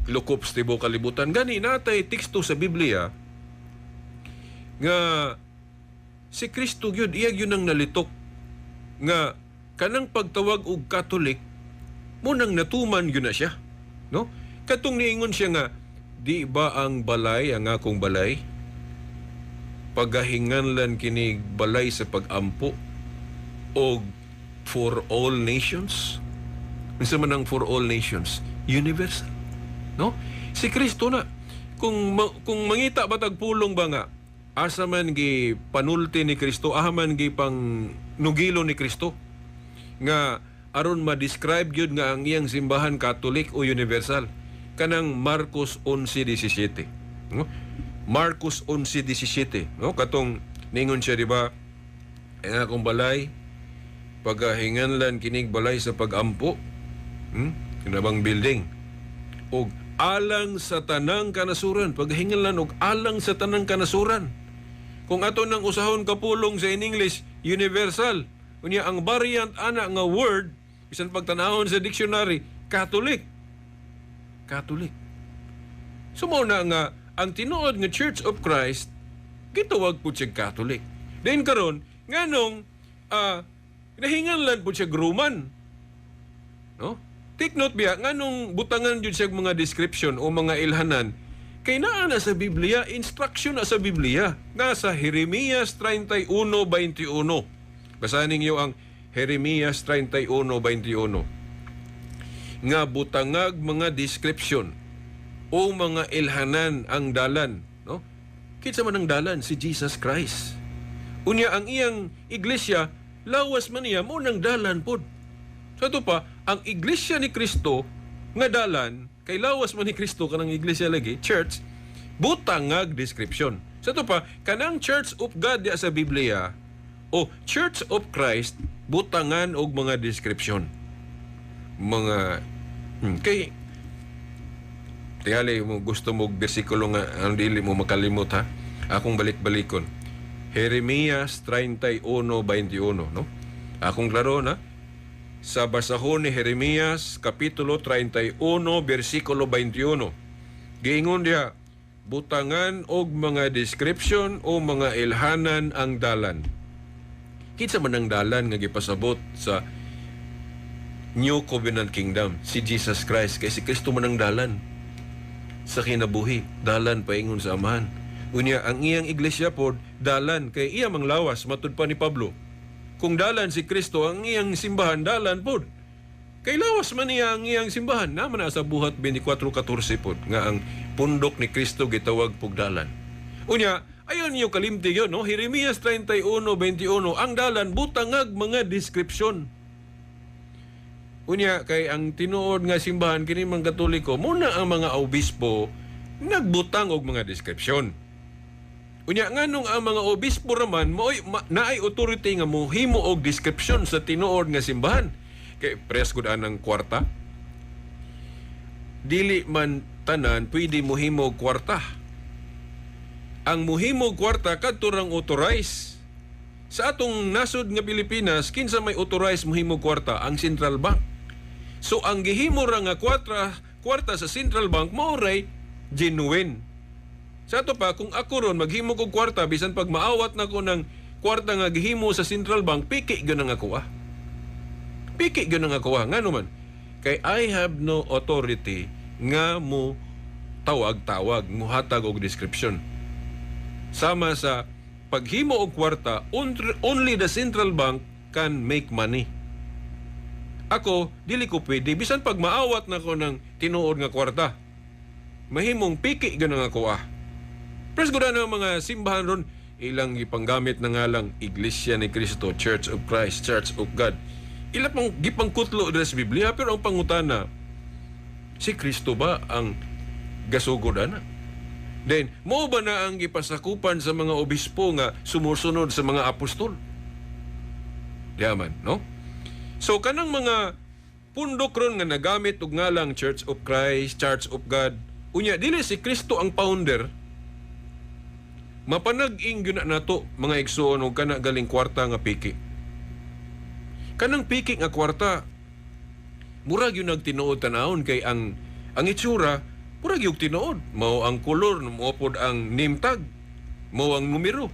lukop sa tibuok kalibutan. Gani natay teksto sa Biblia nga si Kristo gyud iya gyud ang nalitok nga kanang pagtawag og Catholic mo nang natuman gyud na siya, no? Katong niingon siya nga, "Di ba ang balay, ang akong balay, pagahinganlan kini balay sa pagampo og for all nations?" Unsa man ang for all nations? Universal, no? Si Kristo na kung mangita ba tag pulong ba nga asa man gi panulti ni Kristo, asa man gi pang nugilo ni Kristo nga aron ma-describe gyud nga ang iyang simbahan Catholic o universal, kanang Marcos 11:17, no? Marcos 11:17, no? Katong ningon siya, di ba, "Ang akong balay pagahinganlan kinig balay sa pagampo," Kinabang building og alang sa tanang kanasuran, paghinganlan og alang sa tanang kanasuran. Kung ato nang usahon kapulong sa in English, universal. Unya ang variant ana nga word, bisan pagtanahon sa dictionary, Catholic, Catholic. So mao na nga ang tinuod nga Church of Christ gitawag po siya Catholic. Then karon, nganong nahinganlan po siya Roman, no? Take note biya nganong butangan jud siya mga description o mga ilhanan, kay naa na sa Biblia, instruction na sa Biblia. Nasa Jeremias 31:21. Basahin ninyo ang Jeremias 31:21 nga butangag mga description o mga ilhanan ang dalan, no? Kinsa man ang dalan? Si Jesus Christ. Unya ang iyang iglesia, lawas man niya, mo nang dalan pod. Sa ato pa, ang iglesia ni Kristo nga dalan, kay lawas man ni Kristo kanang iglesia lagi, church, butangag description. Sa ato pa, kanang Church of God diya sa Biblia o Church of Christ, butangan og mga description. Mga kay tingali mo gusto mo og bersikulo nga ang dili mo makalimot ha. Akong balik-balikon. Jeremias 31:21, no? Akong klaro na sa basahon ni Jeremias kapitulo 31 bersikulo 21. Giingon diha, butangan og mga description o mga ilhanan ang dalan. Kinsa man ang dalan nga gipasabot sa New Covenant Kingdom? Si Jesus Christ. Kay si Kristo man ang dalan sa kinabuhi, dalan paingon sa Amahan. Unya ang iyang iglesia pod dalan kay iya mang lawas, matud pa ni Pablo. Kung dalan si Kristo, ang iyang simbahan dalan pod. Kay lawas man niya ang iyang simbahan. Naman na sa Buhat 24:14 pod nga ang pundok ni Kristo gitawag pug dalan. Unya, ayon niyo kalimti yun, no? Jeremias 31:21, ang dalan butangag mga description. Unya, kay ang tinuod nga simbahan kini mga Katoliko, muna ang mga obispo nagbutang og mga description. Unya, nganong ang mga obispo raman mo'y naay authority nga mohimo og description sa tinuod nga simbahan? Kay press gud anang kwarta. Dili man tanan pwede mohimo og kwarta. Ang mohimo og kwarta kadto rang authorized. Sa atong nasod nga Pilipinas, kinsa may authorized mohimo og kwarta? Ang Central Bank. So ang gihimo ra nga kwarta sa Central Bank mao ray genuine. Sa ato pa, kung ako ron maghimo kog kwarta, bisan pag maawat na ko ng kwarta nga gihimo sa Central Bank, piki gyud ang ako ah. Piki gyud ang ako ah. Ngano man? Kay I have no authority nga mo tawag-tawag, muhatag og description. Sama sa paghimo og kwarta, only the central bank can make money. Ako, dili ko pwede, bisan pag maawat na ko ng tinuod nga kwarta. Mahimong piki gyud ang ako ah. Praise God ang mga simbahan ron, ilang gipanggamit na nga lang Iglesia ni Cristo, Church of Christ, Church of God. Ila pang gipangkutlo dira sa Biblia, pero ang pangutana, si Kristo ba ang gasugod ana? Then, mo ba na ang gipasakupan sa mga obispo nga sumusunod sa mga apostol? Yaman, no? So kanang mga pundok ron nga nagamit og ngalang Church of Christ, Church of God, unya dili si Kristo ang founder, mapanag-ing gyud na nato, mga igsuon, og kana galing kwarta nga piki. Kanang piki nga kwarta, murag yun nagtinuod tanawon kay ang itsura murag yung tinuod. Mao ang kolor, mao pod ang name tag, mao ang numero.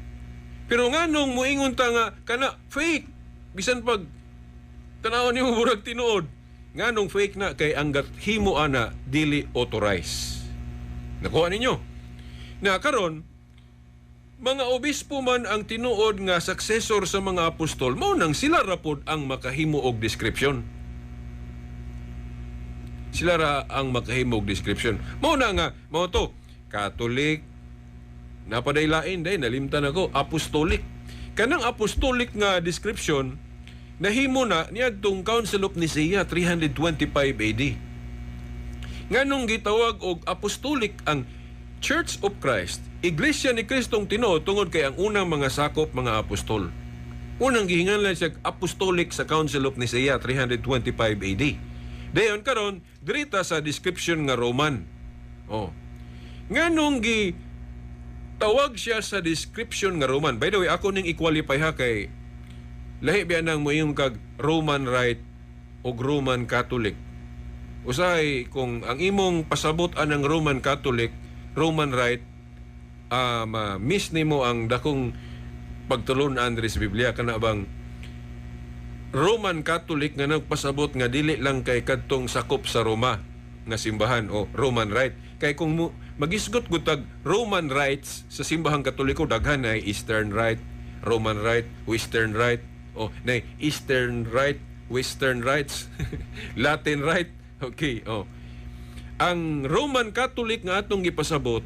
Pero nganong moingon ta nga kana fake, bisan pag tanawon nimo murag tinuod? Nganong fake na? Kay ang himo ana dili authorized. Nakuha ninyo? Na karon mga obispo man ang tinuod nga successor sa mga apostol, mao nang sila ra pod ang makahimo og description. Sila ra ang makahimo og description. Mao na nga, mao to, Catholic, napadaylain day, nalimtan ako, Apostolic. Kanang apostolic nga description, nahimo na niadtong Council of Nicaea 325 AD. Nganong gitawag og apostolic ang Church of Christ, Iglesia ni Kristong tinuod? Tungod kay ang unang mga sakop mga apostol. Unang gihinganlan siya apostolic sa Council of Nicaea 325 AD. Dayon karon dirita sa description nga Roman. Oh. Nganong gi tawag siya sa description nga Roman? By the way, ako ning i-qualify ha, kay lahi biya nang moingon kag Roman Rite o Roman Catholic. Usahay kung ang imong pasabot anang Roman Catholic, Roman Rite, miss nimo ang dakong pagtulon-an diri sa Biblia. Kana bang Roman Catholic nga nagpasabot nga dili lang kay kadtong sakop sa Roma nga simbahan o Roman Rite. Kay kung mo magisgot gud tag Roman Rites sa simbahang Katoliko, daghan ay Eastern Rite, Roman Rite, Western Rite, o nay Eastern Rite, Western Rites, Latin Rite. Okay, oh. Ang Roman Catholic nga atong gipasabot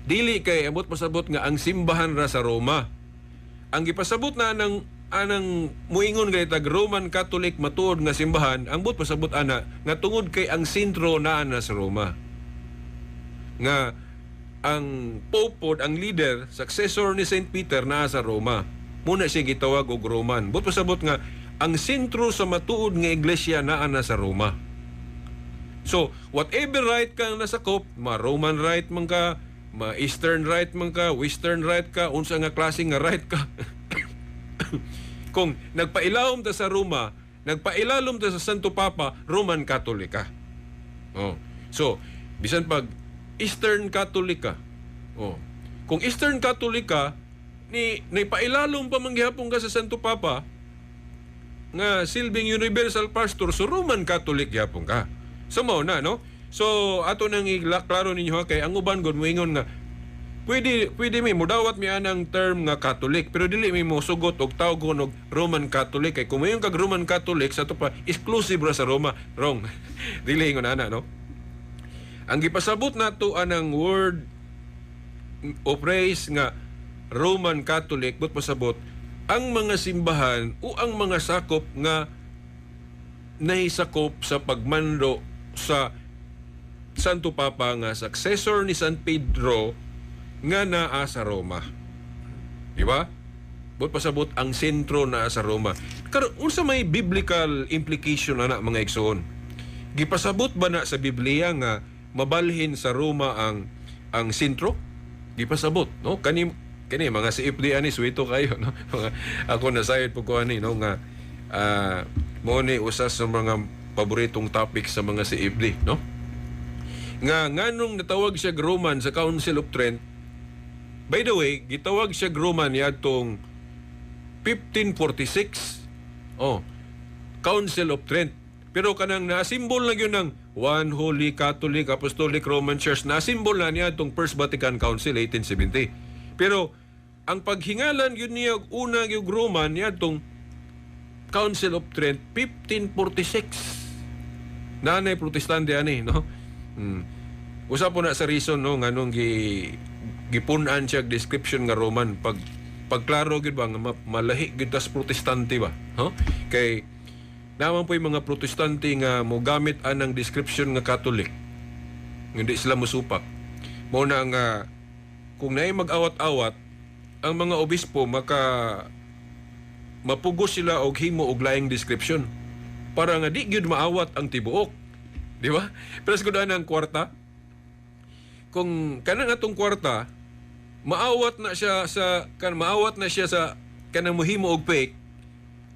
dili kay amot pasabot nga ang simbahan ra sa Roma. Ang gipasabot na anang anang muingon kay tag Roman Catholic matuod nga simbahan, ang but pasabot ana nga tungod kay ang sentro naa na sa Roma. Nga ang Pope pod, ang leader, successor ni Saint Peter, naa sa Roma. Muna siya gitawag og Roman. But pasabot nga ang sentro sa matuod nga iglesia naa na sa Roma. So, whatever rite kang nasakop, ma Roman Rite man ka, ma Eastern Rite man ka, Western Rite ka, unsa nga klase nga rite ka. Kung nagpailawom ta sa Roma, nagpailalom ta sa Santo Papa, Roman Catholic ka. Oh. So, bisan pag Eastern Catholic ka. Oh. Kung Eastern Catholic ka, ni nipailalom pa man gihapon ka sa Santo Papa nga silbing universal pastor, so Roman Catholic gihapon ka. So mao na, no? So ato nang iklaro ninyo ha, kay ang uban gud moingon nga pwede pwede mi mudawat mi anang term nga Catholic, pero dili mi mo sugot og tawgon og Roman Catholic, kay kung moingon kag Roman Catholic sa ato pa, exclusive ra sa Roma. Wrong. Dili ingon ana, no? Ang gipasabot nato anang word o phrase nga Roman Catholic, but pasabot ang mga simbahan o ang mga sakop nga nahisakop sa pagmando sa Santo Papa nga successor ni San Pedro nga naa sa Roma. Di ba? But pasabot ang sentro naa sa Roma. Karon, unsa may biblical implication ana, mga igsoon? Gipasabot ba na sa Biblia nga mabalhin sa Roma ang sentro? Gipasabot, no? Kani kani mga CFD ani, suwito kayo, no? Mga, ako nasayod po ko ani, no, nga mo ni usa sa mga paboritong topic sa mga CFD, no? Nga nganong natawag siya Roman sa Council of Trent? By the way, gitawag siya Roman yadtong 1546. Oh, Council of Trent. Pero kanang na-symbol na gyud ng One Holy Catholic Apostolic Roman Church, na-symbol na niya itong First Vatican Council 1870. Pero ang paghingalan gyud niya og una gyud Roman niya itong Council of Trent 1546. Nanay Protestante ani, no? Usa po na sa reason, no, nganong gipun-an siya og description nga Roman, pag pagklaro gyud ba nga malahi gyud tas Protestante ba, no? Kay naman po yung mga Protestante nga mogamit anang description nga Catholic. Hindi sila musupak. Mo na nga kung naay mag-awat-awat ang mga obispo, maka mapugos sila og himo og laing description para nga di gyud maawat ang tibuok. Di ba? Pero sa ang kwarta, kung kanang atong kwarta maawat na siya sa kanang mohimo og fake,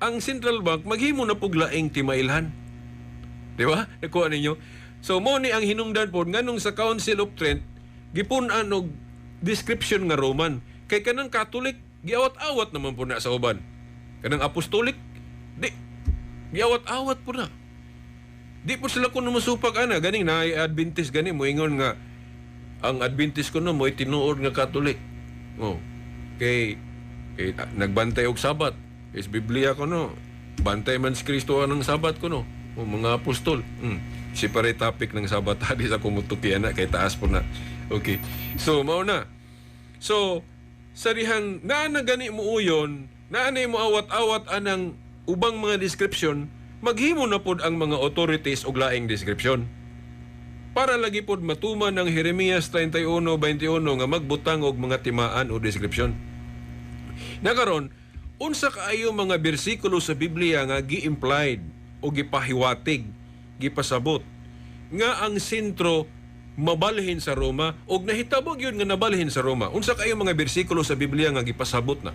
ang central bank maghimo na pug laing timailhan. Di ba? Nakuha ninyo? So mo ni ang hinungdan pod nganong sa Council of Trent gipun-an og description nga Roman, kay kanang Catholic giawat-awat naman po na sa uban. Kanang Apostolic di giawat-awat po na. Di po sila kuno musupag ana. Ganing naay Adventist gani moingon nga ang Adventist kuno mo'y tinuod nga Catholic. Oh. Kay nagbantay og Sabat. Is Biblia kuno. Bantay man si Kristo ang Sabat kuno. O mga apostol. Separate topic ng Sabat di sa kumutuki ana kay taas po na. Okay. So mao na. So sa dihang naa na gani mo uyon, naa na mo awat-awat anang ubang mga description, maghimo na pod ang mga authorities og laing description. Para lagi pod matuman ang Jeremias 31:21 nga magbutang og mga timaan o description. Nakaron, unsa kaayo mga bersikulo sa Biblia nga gi-implied o gipahiwatig, gipasabot nga ang sentro mabalhin sa Roma og nahitabo gyud nga nabalhin sa Roma? Unsa kaayo mga bersikulo sa Biblia nga gipasabot na?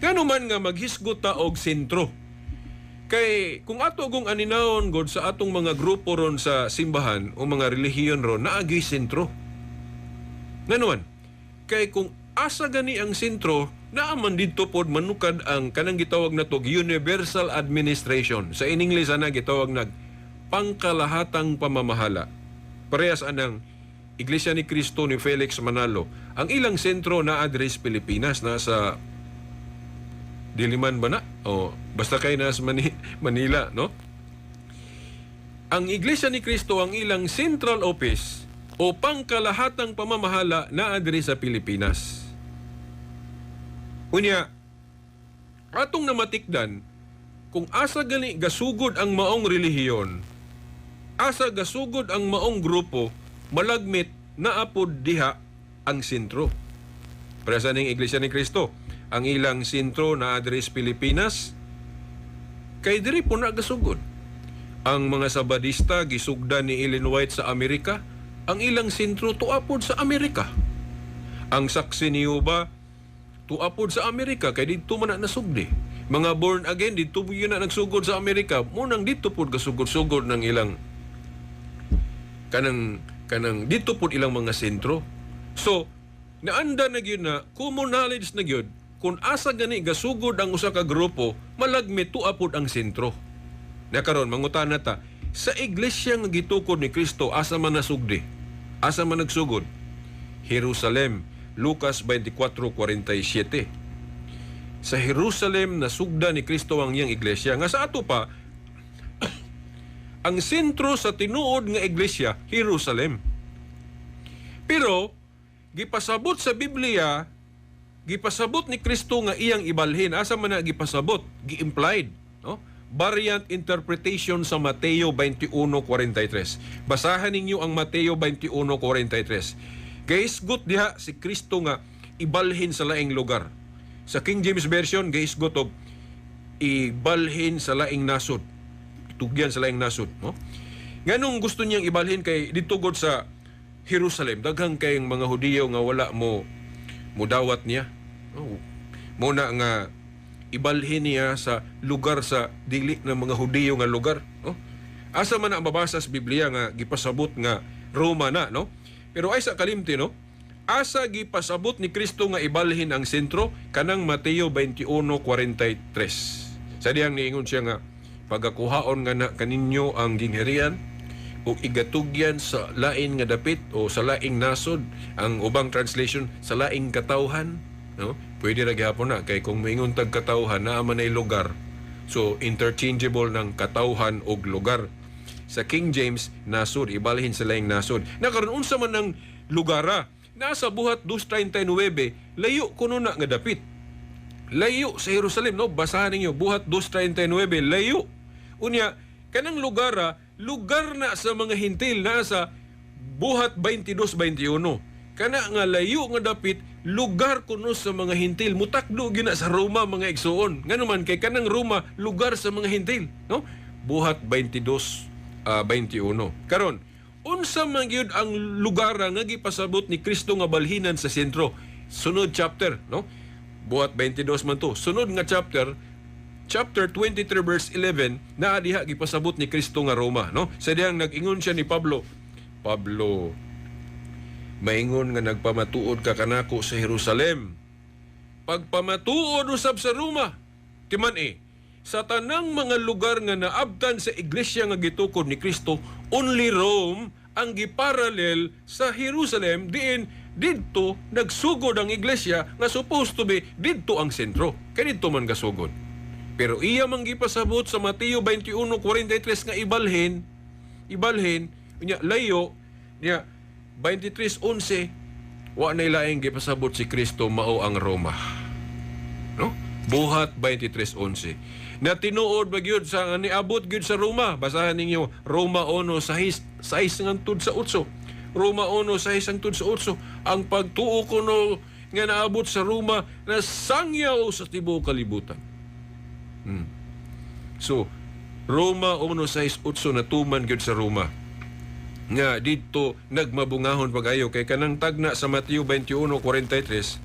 Ngano man nga maghisgot ta og sentro? Kay kung ato gong aninawon god sa atong mga grupo ron sa simbahan o mga relihiyon ron, naagi sentro. Ngano man? Kay kung asa gani ang sentro, naa man didto pod manukad ang kanang gitawag nato universal administration. Sa in English ana gitawag nag pangkalahatang pamamahala. Parehas anang Iglesia ni Cristo ni Felix Manalo. Ang ilang sentro na address Pilipinas, nasa Diliman ba na? O basta kay nasa Manila, no? Ang Iglesia ni Cristo, ang ilang central office o pangkalahatang pamamahala na address sa Pilipinas. Unya, atong namatikdan, kung asa gani gasugod ang maong relihiyon, asa gasugod ang maong grupo, malagmit naapod diha ang sentro. Para sa ning Iglesia ni Cristo, ang ilang sentro na address Pilipinas, kay diri po na gasugod. Ang mga Sabadista gisugdan ni Ellen White sa Amerika, ang ilang sentro tuapod sa Amerika. Ang Saksi ni Jehova tuapod sa Amerika kay didto man na nasugdi. Mga born again didto yun na nagsugod sa Amerika. Mao nang didto pud kasugod-sugod ng ilang kanang didto pud ilang mga sentro. So, naanda na gyud na common knowledge na gyud kung asa gani gasugod ang usa ka grupo, malagmit tua pud ang sentro. Na karon mangutana ta, sa iglesia nga gitukod ni Kristo, asa man nasugdi? Asa man nagsugod? Jerusalem, Lucas 24:47. Sa Jerusalem nasugda ni Kristo ang iyang iglesia. Nga sa ato pa, ang sentro sa tinuod nga iglesia, Jerusalem. Pero gipasabot sa Biblia, gipasabot ni Kristo nga iyang ibalhin. Asa man na gipasabot? Gi-implied, no? Variant interpretation sa Mateo 21:43. Basahan ninyo ang Mateo 21:43. Gaisgot diha si Kristo nga ibalhin sa laing lugar. Sa King James Version, gaisgot og ibalhin sa laing nasod. Tugyan sa laing nasod, no? Nganong gusto niyang ibalhin kay didto gud sa Jerusalem, daghang kayong mga Hudiyo nga wala mo mudawat niya. No? Mao na nga ibalhin niya sa lugar sa dili ng mga Hudiyo nga lugar, no? Asa man na mabasa sa Biblia nga gipasabot nga Roma na, no? Pero ay sa kalimti, no? Asa gipasabot ni Kristo nga ibalhin ang sentro? Kanang Mateo 21:43. Sa diyang niingon siya nga pagakuhaon nga na kaninyo ang gingharian ug igatugyan sa lain nga dapit o sa laing nasod, ang ubang translation, sa laing katawhan, no? Pwede ra gihapon na kay kung moingon tag katawhan, naa man ay lugar, so interchangeable ng katawhan og lugar. Sa King James, nasod, ibalhin sa laing nasod. Na karon, unsa man ang lugara? Nasa Buhat 2:39, layo kuno na nga dapit, layo sa Jerusalem, no? Basahan ninyo Buhat 2:39, layo. Unya kanang lugara, lugar na sa mga Hentil, nasa Buhat 22:21. Kana nga layo nga dapit, lugar kuno sa mga Hentil. Mutakdo gyud na sa Roma, mga igsuon. Ngano man kay kanang Roma, lugar sa mga Hentil, no? Buhat 22:21. Karon, unsa man gyud ang lugar nga gipasabot ni Kristo nga balhinan sa sentro? Sunod chapter, no? Buhat 22 man to. Sunod nga chapter, chapter 23 verse 11, naa diha gipasabot ni Kristo nga Roma, no? Sa diyang nag-ingon siya ni Pablo, "Pablo, maingon nga nagpamatuod ka kanako sa Jerusalem, pagpamatuod usab sa Roma." Timan eh, sa tanang mga lugar nga naabtan sa iglesia nga gitukod ni Kristo, only Rome ang giparallel sa Jerusalem, diin didto nagsugod ang iglesia nga supposed to be didto ang sentro. Kay didto man gasugod. Pero iya man gipasabot sa Mateo 21:43 nga ibalhin, unya layo niya. 23:11, wa na laing gipasabot si Kristo, mao ang Roma. No? Buhat 23:11. Na tinuod ba gyud sa niabot gyud sa Roma? Basahan ninyo Roma 1:6, 6 hangtod sa 8. Roma 1:6 hangtod sa 8. Ang pagtuo kuno nga naabot sa Roma na sangyaw sa tibuok kalibutan. So, Roma 1:6-8 natuman gyud sa Roma. Nga didto nagmabungahon pag-ayo kay kanang tagna sa Mateo 21:43,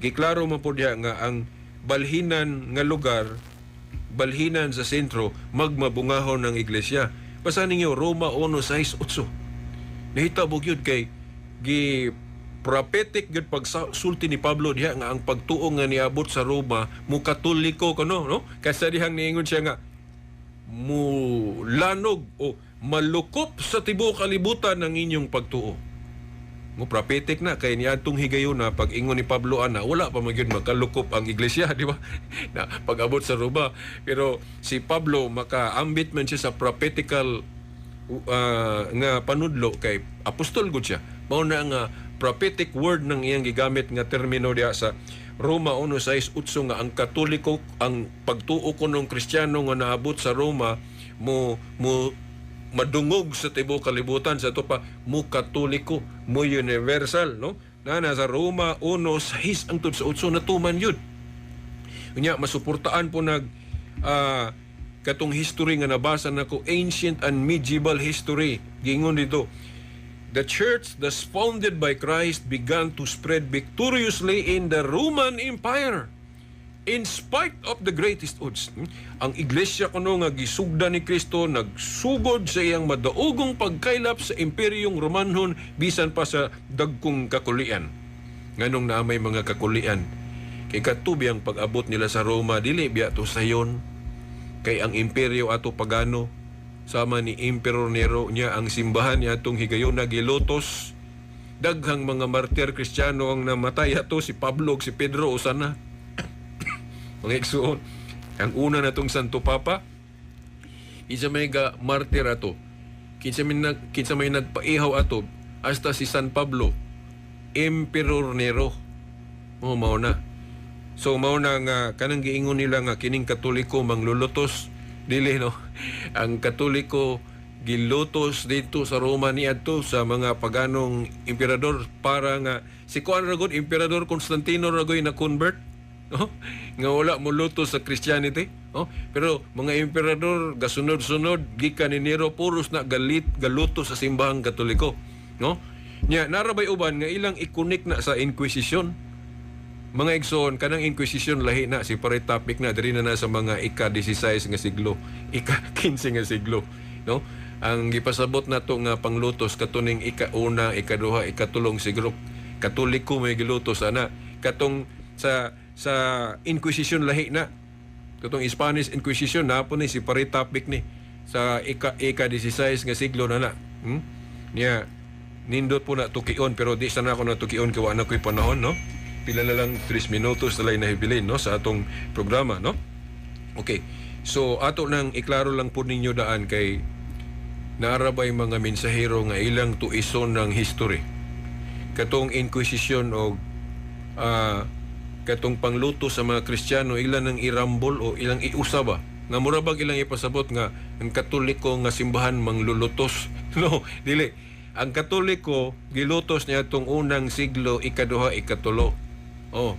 giklaro man pud diha nga ang balhinan nga lugar, balhinan sa sentro, magmabungahon ng iglesia. Basa ninyo Roma 1:6-8. Nahitabo gyud kay gi prophetic gyud pagsulti ni Pablo diha nga ang pagtuo nga niabot sa Roma mo Katoliko kuno, no? Kasi dihang niingon siya nga mulanog o malukop sa tibuok kalibutan ng inyong pagtuo. Mo prophetic na kay niadtong higayuna, pag ingon ni Pablo ana, wala pa man gyud makalukop ang iglesia, di ba? Na pag-abot sa Roma. Pero si Pablo makaambit man siya sa prophetical nga panudlo kay apostol gud siya. Mao na nga prophetic word ng iyang gigamit nga termino diha sa Roma 1:6-8 nga ang Katoliko, ang pagtuo ko ng Kristiyano nga naabot sa Roma mo madungog sa tibuok kalibutan, sa ato pa mo Katoliko, mo universal, no? Na nasa Roma 1:6 hangtod sa 8, natuman yun. Unya masuportaan po nag katong history nga nabasa nako, ancient and medieval history. Giingon dito, "The church thus founded by Christ began to spread victoriously in the Roman Empire." In spite of the greatest odds, ang iglesia kuno nga gisugda ni Kristo nagsugod sa iyang madaogong pagkaylap sa Imperyong Romanhon bisan pa sa dagkong kakulian. Nganong naa may mga kakulian? Kay kadto biyang pag-abot nila sa Roma, dili biya to sayon, kay ang imperyo ato pagano sama ni Emperor Nero. Niya ang simbahan niya atong higayona gilutos. Daghang mga martir Kristiyano ang namatay ato, si Pablo ug si Pedro usa na. Mga igsuon, ang una natong Santo Papa, kinsa may ga martir ato, kinsa may nagpaihaw ato, hasta si San Pablo, Emperor Nero. Oh, mao na. So mao na nga kanang giingon nila nga kining Katoliko manglulutos, dili, no? Ang Katoliko gilutos dito sa Roma niadto sa mga paganong emperador para nga si kuan ra gud, Emperador Constantino ra gud na convert, no? Nga wala mo lutos sa Christianity, no? Pero mga emperador gasunod-sunod gikan ni Nero, puros na galit galutos sa simbahang Katoliko, no? Nya naa ra bay uban nga ilang i-connect na sa Inquisition. Mga igsoon, kanang Inquisition lahi na, separate topic na, diri na na sa mga ika-16 nga siglo, ika-15 nga siglo, no? Ang gipasabot nato nga panglutos katuning ika-una, ikaduha, ikatulong siglo, Katoliko may gilutos ana. Katong sa Inquisition lahi na. Katong Spanish Inquisition na po ni, separate topic ni sa ika-16 nga siglo na na. Niya nindot po na tukion, pero di sana ako natukion kay wa na ko'y panahon, no? Pila na lang, 3 minutos na lang nahibilin, no, sa atong programa, no? Okay. So ato nang iklaro lang po ninyo daan kay naa ra bay mga mensahero nga ilang tuison ng history. Katong Inquisition o katong pangluto sa mga Kristiyano, ilan ang irambol o ilang iusa ba nga mura bag ilang ipasabot nga ang Katoliko nga simbahan manglulutos. No, dili. Ang Katoliko gilutos niya tong unang siglo, ikaduha, ikatulo. Oh,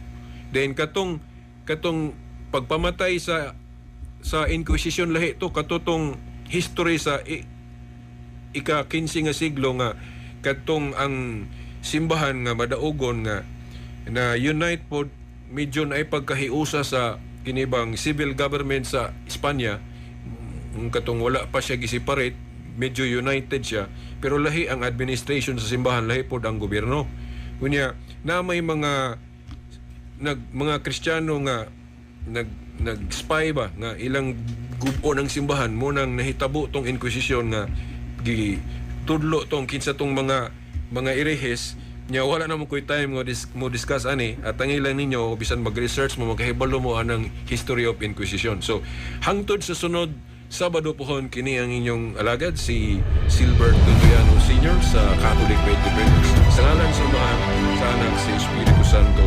then katong pagpamatay sa Inquisition lahi to, katong history sa ika 15 nga siglo nga katong ang simbahan nga madaugon nga na unite pod, medyo na pagkahiusa sa kinibang civil government sa Espanya. Katong wala pa siya giseparate, medyo united siya, pero lahi ang administration sa simbahan, lahi pod ang gobyerno. Unya na may mga nag mga Kristiyano nga nag nag-spy ba nga ilang gubo ng simbahan, mo nang nahitabo tong Inquisition nga gi tudlo tong kinsa tong mga erehes. Nya wala na mo koy time nga mo discuss ani at ang ilang ninyo, bisan mag-research mo, magkahibalo mo anang history of Inquisition. So hangtod sa sunod Sabado pohon, kini ang inyong alagad, si Silbert Tunduyano Sr. sa Catholic Faith Defenders. Sa ngalan sa Amahan, sa Anak, sa Espiritu Santo.